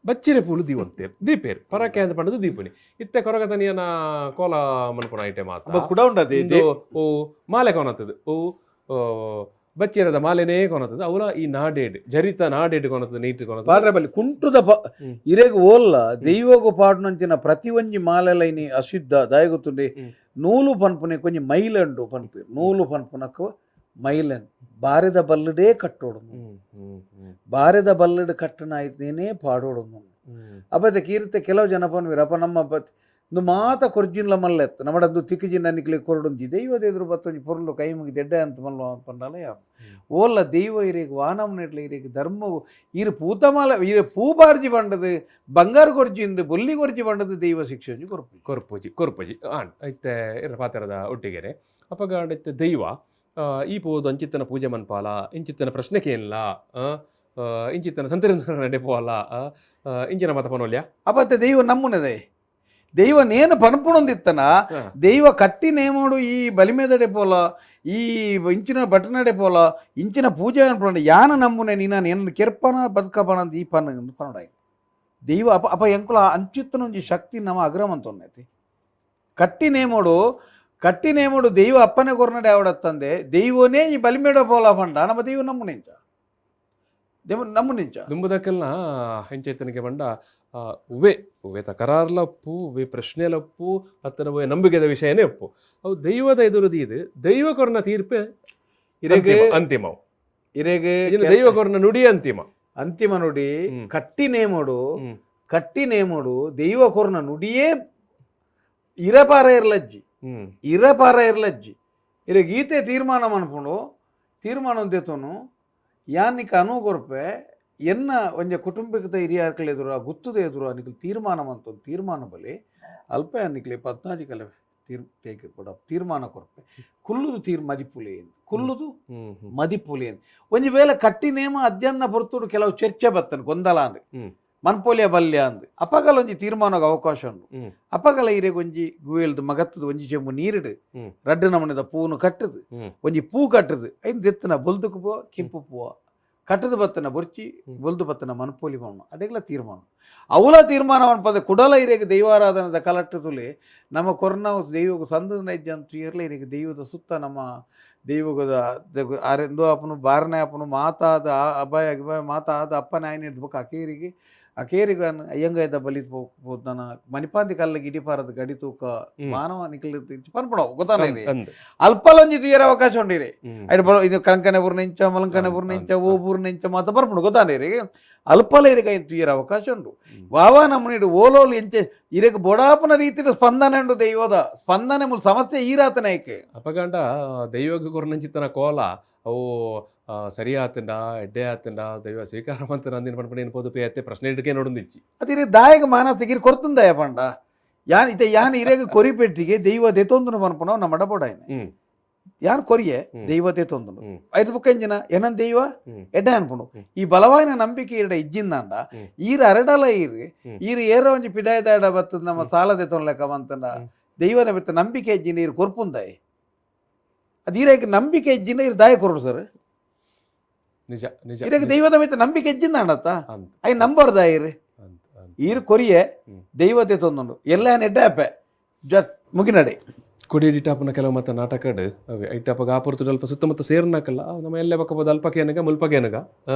ಬಚ್ಚಿರೆ ಪೂಲು ದೀವಂತೆ ದೀಪೇರ್ ಪರಕೆ ಅಂತ ಪಂಡದು ದೀಪುನಿ. ಇತ್ತೆ ಕೊರಗ ತನಿಯನ ಕೋಲ ಮನ್ಪುನ ಐಟೆ ಮಾತ ಕುಡ ಉಂಡದೆ. ಉಂದು ಓ ಮಾಲೆ ಕೊನತದ, ಓ ಓ, ಬಚ್ಚಿರದ ಮಾಲೆನೇ ಕೊನತದ. ಅವಲ ಈ ನಾಡೇಡ್ ಜರಿತ ನಾಡೇಡ್ ಕೊನತದ, ನೀಟ್ ಕೊನತದ. ಪಾಡ್ರೆ ಬಲ್ಲಿ ಕುಂಟುದ ಇರೆಗ್ ಓಲ್ಲ ದೈವಗು ಪಾಡುನಂಚಿನ ಪ್ರತಿ ಒಂಜಿ ಮಾಲೆಲ ಇನಿ ಅಶುದ್ಧ. ದಾಯೆಗೊತ್ತುಂಡೆ? ನೂಲು ಪನ್ಪುನೆ ಕೊಂಜಿ ಮೈಲಂಡು ಪನ್ಪಿ, ನೂಲು ಪನ್ಪುನಕ್ಕು ಮೈಲನ್ ಬಾರೆದ ಬಲ್ಲುಡೇ ಕಟ್ಟೋಡು. ಹ್ಮ್ ಹ್ಮ್ ಹ್ಮ್ ಬಾರೆದ ಬಲ್ಲುಡು ಕಟ್ಟುನ ಐತೇನೇ ಪಾಡೋಡು. ಅಪತೆ ಕೀರ್ತೆ ಕೆಲವು ಜನ ಪನ್ಪಿರ್, ಅಪ್ಪ ನಮ್ಮ ಇಂದು ಮಾತ ಕೊರ್ಜಿನ್ಲ ಮಲ್ಲೆತ್ತು ನಮ್ಮಡಂದು ತಿಕ್ಕಿಜಿನ ನಿಕ್ಲೆ ಕೊರಡುಂಜಿ ದೈವದ ಎದುರು ಬತ್ತೊಂಜಿ ಪೊರ್ಲು ಕೈ ಮುಗಿ ಎಡ್ಡೆ ಅಂತ ಮಲ್ವ ಪಂಡಾಲ ಯಾವ ಓಲ್ಲ ದೈವ ಇರೆಗ್ ವಾನಮ್ನೆಟ್ಲ ಇರೆಗ್ ಧರ್ಮವು ಇರು ಪೂತಮಾಲ ಇರು ಪೂಬಾರ್ಜಿ ಬಂಡದು, ಬಂಗಾರ ಕೊರ್ಜಿಂದು, ಬೊಲ್ಲಿ ಕೊರ್ಜಿ ಬಂಡದು ದೈವ ಶಿಕ್ಷೆ ಒಂಜಿ ಕೊರ್ಪು. ಕೊರ್ಪುಜಿ ಕೊರ್ಪುಜಿ ಆಂಡ್ ಇತ್ತೆ ಇರ ಪಾತೆರದ ಒಟ್ಟಿಗೆನೆ ಅಪಗ ಆಂಡ ಇತ್ತೆ ದೈವ ಈ ಪೋದು ಅಂಚಿತ್ತನ ಪೂಜೆ ಮನ್ಪಾಲ, ಇಂಚಿತ್ತನ ಪ್ರಶ್ನೆ ಕೇನ್ಲ, ಆ, ಆ, ಇಂಚಿತ್ತನ ಸಂತರಿಂದ ನಡೆಪೋಲ, ಆ, ಆ, ಇಂಚಿನ ಮಾತ ಪನೋಲ್ಯ. ಅಪತ್ತೆ ದೈವ ನಮ್ಮುನದೆ ದೈವ ನೇನು ಪನ್ಪುಣೊಂದಿತ್ತನ. ದೈವ ಕಟ್ಟಿ ನೇಮೋಡು ಈ ಬಲಿಮೆದಡೆ ಪೋಲ, ಈ ಇಂಚಿನ ಬಟನಡೆ ಪೋಲ, ಇಂಚಿನ ಪೂಜೆ ಅನ್ಪುಂಡ ಯಾನ ನಮ್ಮುನೆ ನೀನ ಎನ್ನ ಕೆರ್ಪನ ಬದುಕಪನ ಅಂತ ಈ ಪನ್ ಪನೋಡಾಯ್ ದೈವ. ಅಪ ಅಪ ಎಂಕುಲ ಅಂಚಿತ್ತನ ಒಂಜಿ ಶಕ್ತಿ ನಮ್ಮ ಅಗ್ರಮಂತೊನ್ನೈತಿ. ಕಟ್ಟಿ ನೇಮೋಡು, ಕಟ್ಟಿ ನೇಮೋಡು ದೈವ ಅಪ್ಪನೆ ಕೊರ್ನಡೆ ಆವಡತ್ತಂದೆ ದೈವನೇ ಈ ಬಲಿಮೇಡ ಪೋಲ ಪಂಡ ನಮ್ಮ ದೈವ ನಮ್ಮುನೆಂಚ, ದೈವ ನಮ್ಮುನೆಂಚ. ದುಂಬುದಕ್ಕಲ್ನ ಹೆಂಚೈತನಿಗೆ ಬಂಡ ಉವೆ ಉವೆ ತಕರಾರ್ಲ ಉಪ್ಪು, ಉವೆ ಪ್ರಶ್ನೆಲ ಉಪ್ಪು, ಅತ್ತನ ಉವೆ ನಂಬಿಕೆದ ವಿಷಯನೇ ಉಪ್ಪು. ಅವು ದೈವದ ಎದುರು ದೀದು ದೈವ ಕೊರ್ನ ತೀರ್ಪೆ ಇರೆಗ್ ಅಂತಿಮ ಅಂತಿಮ. ಇರೆಗ್ ಇನ್ನು ದೈವ ಕೊರ್ನ ನುಡಿ ಅಂತಿಮ. ಅಂತಿಮ ನುಡಿ. ಕಟ್ಟಿ ನೇಮೋಡು, ಕಟ್ಟಿ ನೇಮೋಡು ದೈವ ಕೊರ್ನ ನುಡಿಯೇ ಇರಪಾರ ಇರ್ಲಜ್ಜಿ. ಇರಪಾರ ಇರ್ಲಜ್ಜಿ. ಇರೆ ಗೀತೆ ತೀರ್ಮಾನ ಮನ್ಪುಂಡು, ತೀರ್ಮಾನ ದೆತೊನು ಯಾನಿಕ ಅನು ಕೊರ್ಪೆ. ಎನ್ನ ಒಂಜ ಕುಟುಂಬಿಕದ ಹಿರಿಯಾರ್ಕಲ್ ಎದುರು, ಆ ಗುತ್ತದ ಎದುರು ನಿಕ್ಲು ತೀರ್ಮಾನ ಮಂತೊಂದು ತೀರ್ಮಾನ ಬಲಿ ಅಲ್ಪ ನಿಕ್ಲೆ ಪದ್ನಾಜಿ ಕಲೆ ತೀರ್ ಟೇಕ್ ಕೊಡ ತೀರ್ಮಾನ ಕೊರ್ಪೆ. ಕುಲ್ಲುದು ತೀರ್ ಮದಿಪುಲೆ, ಕುಲ್ಲುದು ಹ್ಮ್ ಹ್ಮ್ ಮದಿಪುಲೆ. ಒಂಜಿ ವೇಳೆ ಕಟ್ಟಿ ನೇಮ ಅಧ್ಯಯನ ಪೊರ್ತುಡು ಕೆಲವು ಚರ್ಚೆ ಬತ್ತನ್ ಗೊಂದಲ ಅಂದ್ ಮನ್ಪೋಲಿಯ ಬಲ್ಯ ಅಂದ್ ಅಪಗಲ ಒಂಜಿ ತೀರ್ಮಾನಕ್ಕೆ ಅವಕಾಶ ಉಂಡು. ಅಪಗಲ ಇರೆಗ್ ಒಂಜಿ ಗುವೆಲ್ದು ಮಗತ್ತದ ಒಂಜಿ ಚೆಂಬು ನೀರಿಡು ರಡ್ಡು ನಮೂನೆದ ಪೂನು ಕಟ್ಟುದು, ಒಂಜಿ ಪೂ ಕಟ್ಟುದು ಐನ್ ದೆತ್ತನ ಬೊಲ್ದುಕು ಪೂವ, ಕೆಂಪು ಪೂವ ಕಟ್ಟದು ಬತ್ತನ ಬೊರ್ಚಿ, ಬೊಲ್ದು ಬತ್ತನ ಮನ್ಪೋಲಿ ಮಣ್ಣು ಅಡೆಗ್ಲ ತೀರ್ಮಾನ. ಅವಲ ತೀರ್ಮಾನ ಪದ ಕುಡಲ ಇರೆಗ್ ದೈವಾರಾಧನದ ಕಲಟ್ಟು ತುಲೆ ನಮ್ಮ ಕೊರ್ನ ದೈವకు ಸಂದ ನೈಜ ಅಂತ ಇರ್ಲ. ಇರೆಗ್ ದೈವದ ಸುತ್ತ ನಮ್ಮ ದೈವಗದ ಆರೆಂದು ಆಪನು ಬಾರನೆ ಆಪನು ಮಾತಾದ ಅಭಯ ಅಭಯ ಮಾತಾದ ಅಪ್ಪನ ಆಯ್ನ ಹಿಡ್ದು ಅಕೇರಿಗೆ ಅಕೇರಿಗೆ ಅಯ್ಯಂಗಾಯದ ಬಲಿ ಪೋದನ ಮನಿಪಾಂತಿ ಕಲ್ಲಿಗೆ ಇಡಿಪಾರದ ಗಡಿ ತೂಕ ಮಾನವ ನಿಖಲ್ ಪನ್ಪುಣವು ಗೊತ್ತಾನೆ. ಅಂದ್ ಅಲ್ಪಲೊಂಜಿ ತುಯರ ಅವಕಾಶ ಉಂಡಿರಿ. ಐಟ್ ಇದು ಕಂಕನೆ ಬೂರ್ನ ಇಂಚ, ಮಲಂಕನೆ ಬೂರ್ನ ಇಂಚ, ಓ ಬೂರ್ನ ಇಂಚ ಮಾತ ಬರ್ಪುಂಡು ಗೊತ್ತಾನೆ. ಅಲ್ಪಲ ಇರೆಗ್ ಐನ್ ತುಯರ ಅವಕಾಶ ಉಂಡು. ವಾವಾ ನಮ್ಮನಿಡು ಓಲೋಲು ಎಂಚೆ ಇರೆಗ್ ಬೊಡಾಪನ ರೀತಿಯ ಸ್ಪಂದನೆ ಉಂಡು. ದೈವದ ಸ್ಪಂದನೆ ಮೂಲ ಸಮಸ್ಯೆ ಈರಾತನ ಐಕೆ. ಅಪಗಂಡ ದೈವಗ್ ಕೊರ್ನಂಚಿತ್ತನ ಕೋಲ ಅವು ಸರಿ ಆತಂಡ, ಎಡ್ಡೆ ಆತಂಡ, ದೈವ ಸ್ವೀಕಾರ ಮಂತನ ಅಂದಿನ ಪನ್ಪುನ ಏನು ಪೋದು ಪೇ ಪ್ರಶ್ನೆ ಇಡ್ಕೆ ನೋಡೊಂದಿಚ್ಚಿ. ಅದು ಇರೆ ದಾಯಕ ಮಾನಸಿಕ ಇರ್ ಕೊರ್ತುಂದಾಯ ಪಂಡ ಯಾನ್ ಇತ್ತೆ ಯಾನ್ ಇರೆಗ್ ಕೊರಿಪೆಟ್ಟಿಗೆ ದೈವ ದೆತೊಂದುನು ಪನ್ಪುನವು ನಮ್ಮ ಬೋಡಾಯ್ನೆ. ಯಾನ್ ಕೊರಿಯೆ ದೈವ ದೆತೊಂದುನು. ಐದು ಬುಕ್ಕ ಎಂಜಿನ ಏನನ್ ದೈವ ಎಡ್ಡೆ ಅನ್ಪುಂಡು. ಈ ಬಲವಾಯಿನ ನಂಬಿಕೆ ಇರಡ ಇಜ್ಜಿಂದಾಂಡ ಈರ್ ಅರಡಲ ಈರ್ ಈರ್ ಏರೋ ಒಂಜಿ ಪಿದಾಯದಾಡ ಬತ್ತದ ನಮ್ಮ ಸಾಲ ದೆತೊನ್ ಲೆಕ್ಕ ಮಂತಂಡ ದೈವನ ಬಿತ್ತ ನಂಬಿಕೆ ಇಜ್ಜಿನ ಈರ್ ಕೊರ್ಪುಂದಾಯೆ. ಅದು ಈರೇಗ ನಂಬಿಕೆ ಇಜ್ಜಿನ ಈರ್ ದಾಯ ಕೊರಡು ಸರ್. ನಿಜ ನಿಜ. ಈರೇಗ ದೈವದ ಮಿತ್ತ ನಂಬಿಕೆ ಇಜ್ಜಿಂದಾಂಡತ್ತ ಅಂದ್ I ನಂಬರ್ದ ಈರ್ ಅಂದ್ ಅಂದ್. ಈರ್ ಕೊರಿಯೆ ದೈವತೆ ತೊಂದುಂಡು ಎಲ್ಲ ಎಡ್ಡೆ ಅಪ್ಪೆ ಜ ಮುಗಿನಡೆ. ಕೊಡಿ ಡಿಟಾಪನ ಕೆಲವು ಮತ್ತ ನಾಟಕಡ್ ಅವೇ ಐಟಪಗ ಆ ಪೊರ್ತುಡು ಅಲ್ಪ ಸುತ್ತಮುತ್ತ ಸೇರ್ನಾಕಲ್ಲ ನಮ್ಮ ಎಲ್ಲೆ ಪಕ್ಕ ಪೋದು ಅಲ್ಪಕೇನಗ ಮುಲ್ಪಕೇನಗ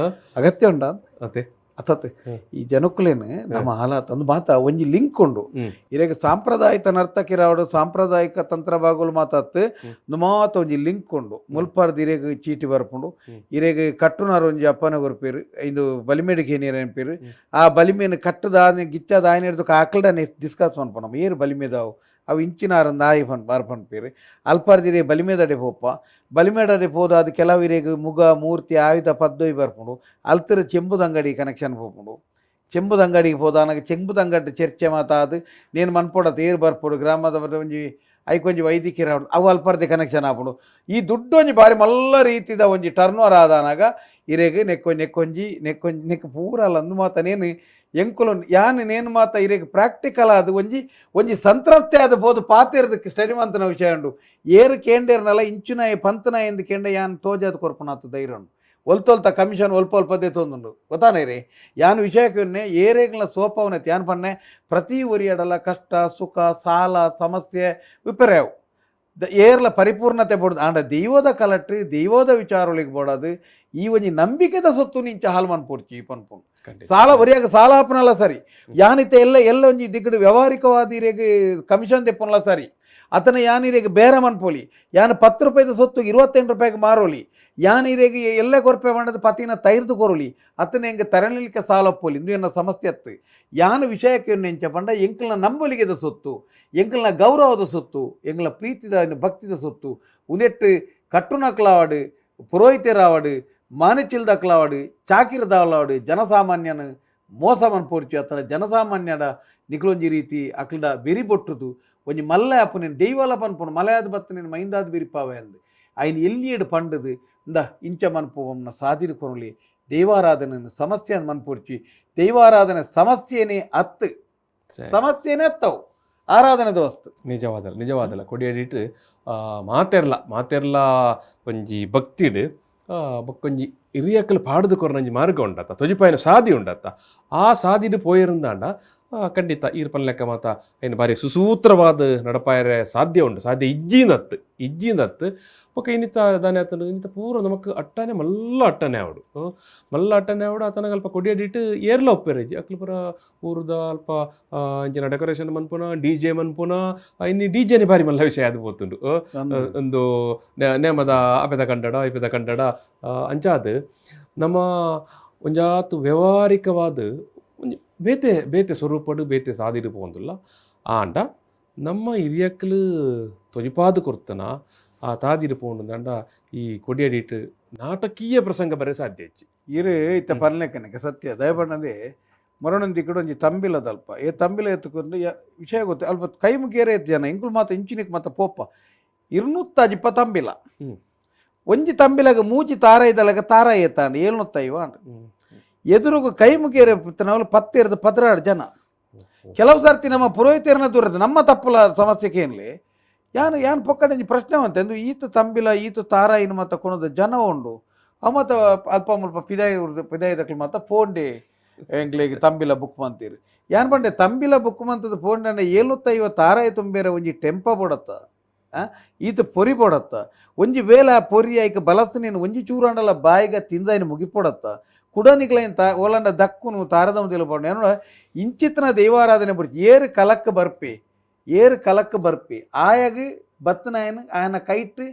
ಅಗತ್ಯ ಉಂಡ. ಅತೆ. ಅತತ್ ಈ ಜನಕ್ಕುಲೇನು ನಮ್ಮ ಹಾಲಾತ್ ಅಂದು ಮಾತ ಒಂಜಿ ಲಿಂಕ್ ಉಂಡು. ಇರೆಗ್ ಸಾಂಪ್ರದಾಯಿಕ ನರ್ತಕಿರಾವಡು, ಸಾಂಪ್ರದಾಯಿಕ ತಂತ್ರ ಭಾಗಲು ಮಾತಾತ್ ಮಾತ ಒಂಜಿ ಲಿಂಕ್ ಉಂಡು. ಮುಲ್ಪಾರ್ದ್ ಇರೆಗ್ ಚೀಟಿ ಬರ್ಪುಂಡು. ಇರೆಗ್ ಕಟ್ಟುನಾರ್ ಒಂಜಿ ಅಪ್ಪನ ಕೊರ್ಪೆರ್, ಇಂದು ಬಲಿಮೇಡಿಗೆ ಏನೇರ್ ಅನ್ಪೆರ್. ಆ ಬಲಿಮೇನ್ ಕಟ್ಟುದ ಗಿಚ್ಚದ ಆಯ್ನೆರ್ದ್ ಆಕಲ್ಡನೆ ಡಿಸ್ಕಸ್ ಮನ್ಪುನ, ಏರ್ ಬಲಿಮೇದಾವು ಅವು ಇಂಚಿನಾರ್ ನಾಯಿ ಪನ್ ಬಾರ್ ಪನ್ಪೆರ್. ಅಲ್ಪಾರ್ದ್ ಇರೆ ಬಲಿಮೇದಡೆ ಪೋಪ. ಬಲಿಮೇಡಡೆ ಪೋದು ಕೆಲವು ಇರೆಗ್ ಮುಗ ಮೂರ್ತಿ ಆಯುಧ ಪದ್ದೋಯಿ ಬರ್ಪುಂಡು. ಅಲ್ತರ ಚೆಂಬುದಂಗಡಿ ಕನೆಕ್ಷನ್ ಪೋಪುಂಡು. ಚೆಂಬುದಂಗಡಿಗೆ ಪೋದಾನಗ ಚೆಂಬುದಂಗಡಿ ಚರ್ಚೆ ಮಾತಾದ್ ನೇನು ಮನ್ಪೊಡ ತೇರು ಬರ್ಪುಡು ಗ್ರಾಮದ ಒಂಜಿ ಐಕೊಂಜಿ ವೈದಿಕರ ಅವು ಅಲ್ಪರ್ದೆ ಕನೆಕ್ಷನ್ ಆಪುಂಡು. ಈ ದುಡ್ಡು ಒಂಜಿ ಬಾರಿ ಮಲ್ಲ ರೀತಿದ ಒಂಜಿ ಟರ್ನ್ ಓವರ್ ಆದಾನಾಗ ಇರೆಗ್ ನೆಕ್ಕೊಂಜಿ ನೆಕ್ಕೊಂಜಿ ನೆಕ್ಕೊಂಜಿ ನೆಕ್ ಪೂರಲ ಅಂದು ಮಾತ ನೇನು ಎಂಕುಲು ಯಾನ್ ನೇನು ಮಾತ ಇರೆಗ್ ಪ್ರಾಕ್ಟಿಕಲ್ ಆದ್ ಒಂಜಿ ಒಂಜಿ ಸಂತ್ರಸ್ತೆ ಆದ್ ಪೋದು ಪಾತೆರ್ದಕ್ಕೆ ಸ್ಟಡಿ ಮಂತನ ವಿಷಯ ಉಂಡು. ಏರು ಕೇಂಡೇರ್ನಲ ಇಂಚುನಾಯ ಪಂತನಾಯ ಎಂದು ಕೇಂಡ ಯಾನ್ ತೋಜಾದ್ ಕೊರ್ಪುನಾತು ಧೈರ್ಯ ಉಂಡು. ಒಲ್ತೊಲ್ತ ಕಮಿಷನ್ ಒಲ್ಪ ಒಲ್ಪದೇ ತೊಂದುಂಡು ಗೊತ್ತಾನೆ ರೀ. ಯಾನ್ ವಿಷಯಕ್ಕೆ ಏರೇಗ್ಲ ಸೋಪವನೈತೆ ಯಾನ್ ಪನ್ನೆ ಪ್ರತಿ ಒರಿಯಡಲ ಕಷ್ಟ ಸುಖ ಸಾಲ ಸಮಸ್ಯೆ ವಿಪರ್ಯಾವು ಏರ್ಲ ಪರಿಪೂರ್ಣತೆ ಬೋಡುದು. ಆಂಡ ದೈವದ ಕಲಟ್ರಿ ದೈವದ ವಿಚಾರಗಳಿಗೆ ಬೋಡದು ಈ ಒಂಜಿ ನಂಬಿಕೆದ ಸೊತ್ತು ನಿಂಚ ಹಾಲ್ ಮನ್ಪೊಡ್ಚಿ ಪನ್ಪುಂಡು. ಸಾಲ ಒರಿಯಾಗ ಸಾಲ ಆಪನಲ್ಲ ಸರಿ, ಯಾನಿತೆ ಎಲ್ಲ ಎಲ್ಲ ಒಂಜಿ ದಿಕ್ಕಡು ವ್ಯವಹಾರಿಕವಾದ ಇರೆಗ್ ಕಮಿಷನ್ ದೆಪ್ಪುನಲ ಸರಿ, ಅತನ ಯಾನ್ ಇರೆಗ್ ಬೇರೆ ಮನ್ಪೊಲಿ. ಯಾನ್ 10 ರೂಪಾಯಿದ ಸೊತ್ತು 28 ರೂಪಾಯಿಗೆ ಮಾರೋಲಿ. ಯಾನ್ ಇರೆಗ್ ಎಲ್ಲ ಕೊರ್ಪೆ ಮಾಡದು ಪತಿನ ತೈರ್ದು ಕೊರೊಲಿ. ಅತನ ಎಂಗ್ ತರಲಿಕ್ಕೆ ಸಾಲ ಒಪ್ಪೊಲಿ. ಇಂದು ಎನ್ನ ಸಮಸ್ಯೆ ಅತ್ತು. ಯಾನ್ ವಿಷಯಕ್ಕೆ ಎಂಚ ಪಂಡ ಎಂಕಲ್ನ ನಂಬೊಲಿಗೆದ ಸೊತ್ತು, ಎಂಕಲ್ನ ಗೌರವದ ಸೊತ್ತು, ಎಂಕಲ್ನ ಪ್ರೀತಿದ ಭಕ್ತಿದ ಸೊತ್ತು. ಉಂದೆಟ್ಟು ಕಟ್ಟುನಕ್ಲಾವಡು, ಪುರೋಹಿತರಾವಡು, ಮಾನಚಿಲ್ದಕ್ಲಾವಡು, ಚಾಕಿರದಾವಲಾವಡು, ಜನಸಾಮಾನ್ಯನ ಮೋಸ ಮನ್ಪೊಡ್ಚಿ. ಅತನ ಜನಸಾಮಾನ್ಯಡ ನಿಕ್ಲೊಂಜಿ ರೀತಿ ಅಕ್ಲಡ ಬೆರಿ ಬೊಟ್ಟುದು ಒಂಜಿ ಮಲ್ಲ ಅಪ್ಪು ದೈವಲ ಪನ್ಪುನು ಮಲಯಾದ ಬತ್ತು ನೀನು ಮೈಂದಾದ ಬಿರಿಪಾವೆ ಅಂದು ಐನ್ ಎಲ್ಲಿಯಡು ಪಂಡದು ಇಂದ ಇಂಚ ಮನ್ಪು ಸಾದಿರು ಕೊರಲಿ. ದೈವಾರಾಧನೆ ಸಮಸ್ಯೆ ಮನ್ಪೊಡ್ಚಿ. ದೈವಾರಾಧನೆ ಸಮಸ್ಯೆನೇ ಅತ್ತು, ಸಮಸ್ಯೆನೇ ಅತ್ತವು ಆರಾಧನೆದ ವಸ್ತು. ನಿಜವಾದಲ್ಲ, ನಿಜವಾದಲ್ಲ. ಕೊಡಿಯಡಿಟ್ ಮಾತೆರ್ಲ ಮಾತೆರ್ಲ ಒಂಜಿ ಭಕ್ತಿಡ್ ಬೊಕ್ಕೊಂಜಿ ಹಿರಿಯಕ್ಕಲು ಪಾಡ್ದು ಕೊರ್ನಂಜಿ ಮಾರ್ಗ ಉಂಡತ್ತ, ತೊಜಿಪಾಯಿನ ಸಾದಿ ಉಂಡತ್ತ. ಆ ಸಾದಿಡ್ ಪೋಯಿರುಂದಾಂಡ ಖಂಡಿತ ಈರ್ ಪನ್ಲೆಕ್ಕ ಮಾತ ಐನ್ ಬಾರಿ ಸುಸೂತ್ರವಾದ ನಡಪಾಯರೆ ಸಾಧ್ಯ ಉಂಡು, ಸಾಧ್ಯ ಇಜ್ಜಿನತ್ತು ಇಜ್ಜಿನತ್ತು. ಬೊಕ್ಕ ಇನ್ನಿತ ದಾನೆ ಆತಂಡು ಇನ್ನಿತ ಪೂರ ನಮಕ್ ಅಟ್ಟನೆ ಮಲ್ಲ ಅಟ್ಟನೆ ಆವಡು, ಮಲ್ಲ ಅಟ್ಟನೆ ಆವಡು. ಆತನಗ ಅಲ್ಪ ಕೊಡಿಯಡಿಟ್ ಏರ್ಲ ಒಪ್ಪೆರೆಜಿ. ಅಕ್ಲು ಪೂರ ಊರುದ ಅಲ್ಪ ಇಂಚಿನ ಡೆಕೋರೇಷನ್ ಮನ್ಪುನ, ಡಿ ಜೆ ಮನ್ಪುನ. ಇನ್ನು ಡಿ ಜೆನೆ ಬಾರಿ ಮಲ್ಲ ವಿಷಯ ಅದು ಪೋತುಂಡು. ಒಂದು ನೇಮದ ಅಪೆದ ಕಂಡಡ ಇಪೆದ ಕಂಡಡ ಅಂಚಾದ್ ನಮ್ಮ ಒಂಜಾತ್ ವ್ಯವಹಾರಿಕವಾದ ಒಂಜಿ ಬೇತೆ ಬೇತೆ ಸ್ವರೂಪಡು ಬೇತೆ ಸಾದಿಡು ಪೋವೊಂದುಲ್ಲ. ಆಂಡ ನಮ್ಮ ಹಿರಿಯಕ್ಲು ತೊಜಿಪಾದ್ ಕೊರ್ತನ ಆ ತಾದಿಡು ಪೋಂಡುಂದಾಂಡ ಈ ಕೊಡಿಯಡಿಟ್ ನಾಟಕೀಯ ಪ್ರಸಂಗ ಬರೆ ಸಾಧ್ಯ ಹೆಚ್ಚು. ಇರು ಇತ್ತ ಪನ್ಲೆಕ್ಕನಕ್ಕೆ ಸತ್ಯ ದಯಪಣ್ಣದೆ ಮರಣೊಂದಿ ಕಡೆ ಒಂಜಿ ತಂಬಿಲದ ಅಲ್ಪ ಏ ತಂಬಿಲ ಎತ್ತುಕೊಂಡು ವಿಷಯ ಗೊತ್ತು. ಅಲ್ಪ ಕೈ ಮುಗಿಯರೇ ಎತ್ತು ಜನ ಇಂಕುಲು ಮಾತ ಇಂಚಿನಿಕ್ ಮಾತ ಪೋಪ 250 ತಂಬಿಲ. ಒಂಜಿ ತಂಬಿಲಗ ಮೂಜಿ ತಾರ ಇದಲಗ ತಾರ ಏತಾಂಡ 750 ಅಂಡ. ಎದುರುಗು ಕೈ ಮುಗಿಯರೆ ನಾವು 10 12 ಜನ. ಕೆಲವು ಸರ್ತಿ ನಮ್ಮ ಪುರೋಹಿತರನ್ನ ದೂರದ ನಮ್ಮ ತಪ್ಪುಲ ಸಮಸ್ಯೆಗೆ ಏನ್ಲಿ ಯಾನ್ ಯಾನ್ ಪೊಕ್ಕಡೆ ಪ್ರಶ್ನೆ ಬಂತೆ ಅಂದು ಈತ ತಂಬಿಲ ಈತ ತಾರ ಇನ್ನು ಮಾತ ಕೊಣದ ಜನ ಉಂಡು. ಅವ ಮಾತ ಅಲ್ಪ ಮುಲ್ಪ ಪಿದಾಯಿ ಪಿದಾಯಿದಕ್ಲು ಮಾತ ಫೋನ್ಡೆ ಎಂಕ್ಲೆಗ್ ತಂಬಿಲ ಬುಕ್ ಮಂತೀರು. ಯಾನ್ ಪಂಡೆ ತಂಬಿಲ ಬುಕ್ ಮಂತದ ಫೋನ್ಡೆ 750 ತಾರಾಯಿ ತುಂಬೇರೆ ಒಂಜಿ ಟೆಂಪ ಬೋಡತ್ತ, ಈತ ಪೊರಿ ಬೋಡತ್ತ. ಒಂಜಿ ವೇಲ ಆ ಪೊರಿ ಐಕ್ ಬಲಸ್ತು ಒಂಜಿ ಚೂರಾಂಡಲ ಬಾಯಿಗ ತಿಂದಾಯಿನ ಮುಗಿಪೊಡತ್ತ. ಕುಡನಿಗ್ಲೈನ್ ತಾ ಓಲಂಡ ದಕ್ಕುನು ತಾರದ ಪಂಡ ಏನೋ ಇಂಚಿತನ ದೈವಾರಾಧನೆ ಬುಡ್ಚಿ. ಏರು ಕಲಕ್ ಬರ್ಪಿ, ಏರು ಕಲಕ್ ಬರ್ಪಿ ಆಯಗ್ ಬತ್ತನಾಯನ ಆಯನ ಕೈಟ್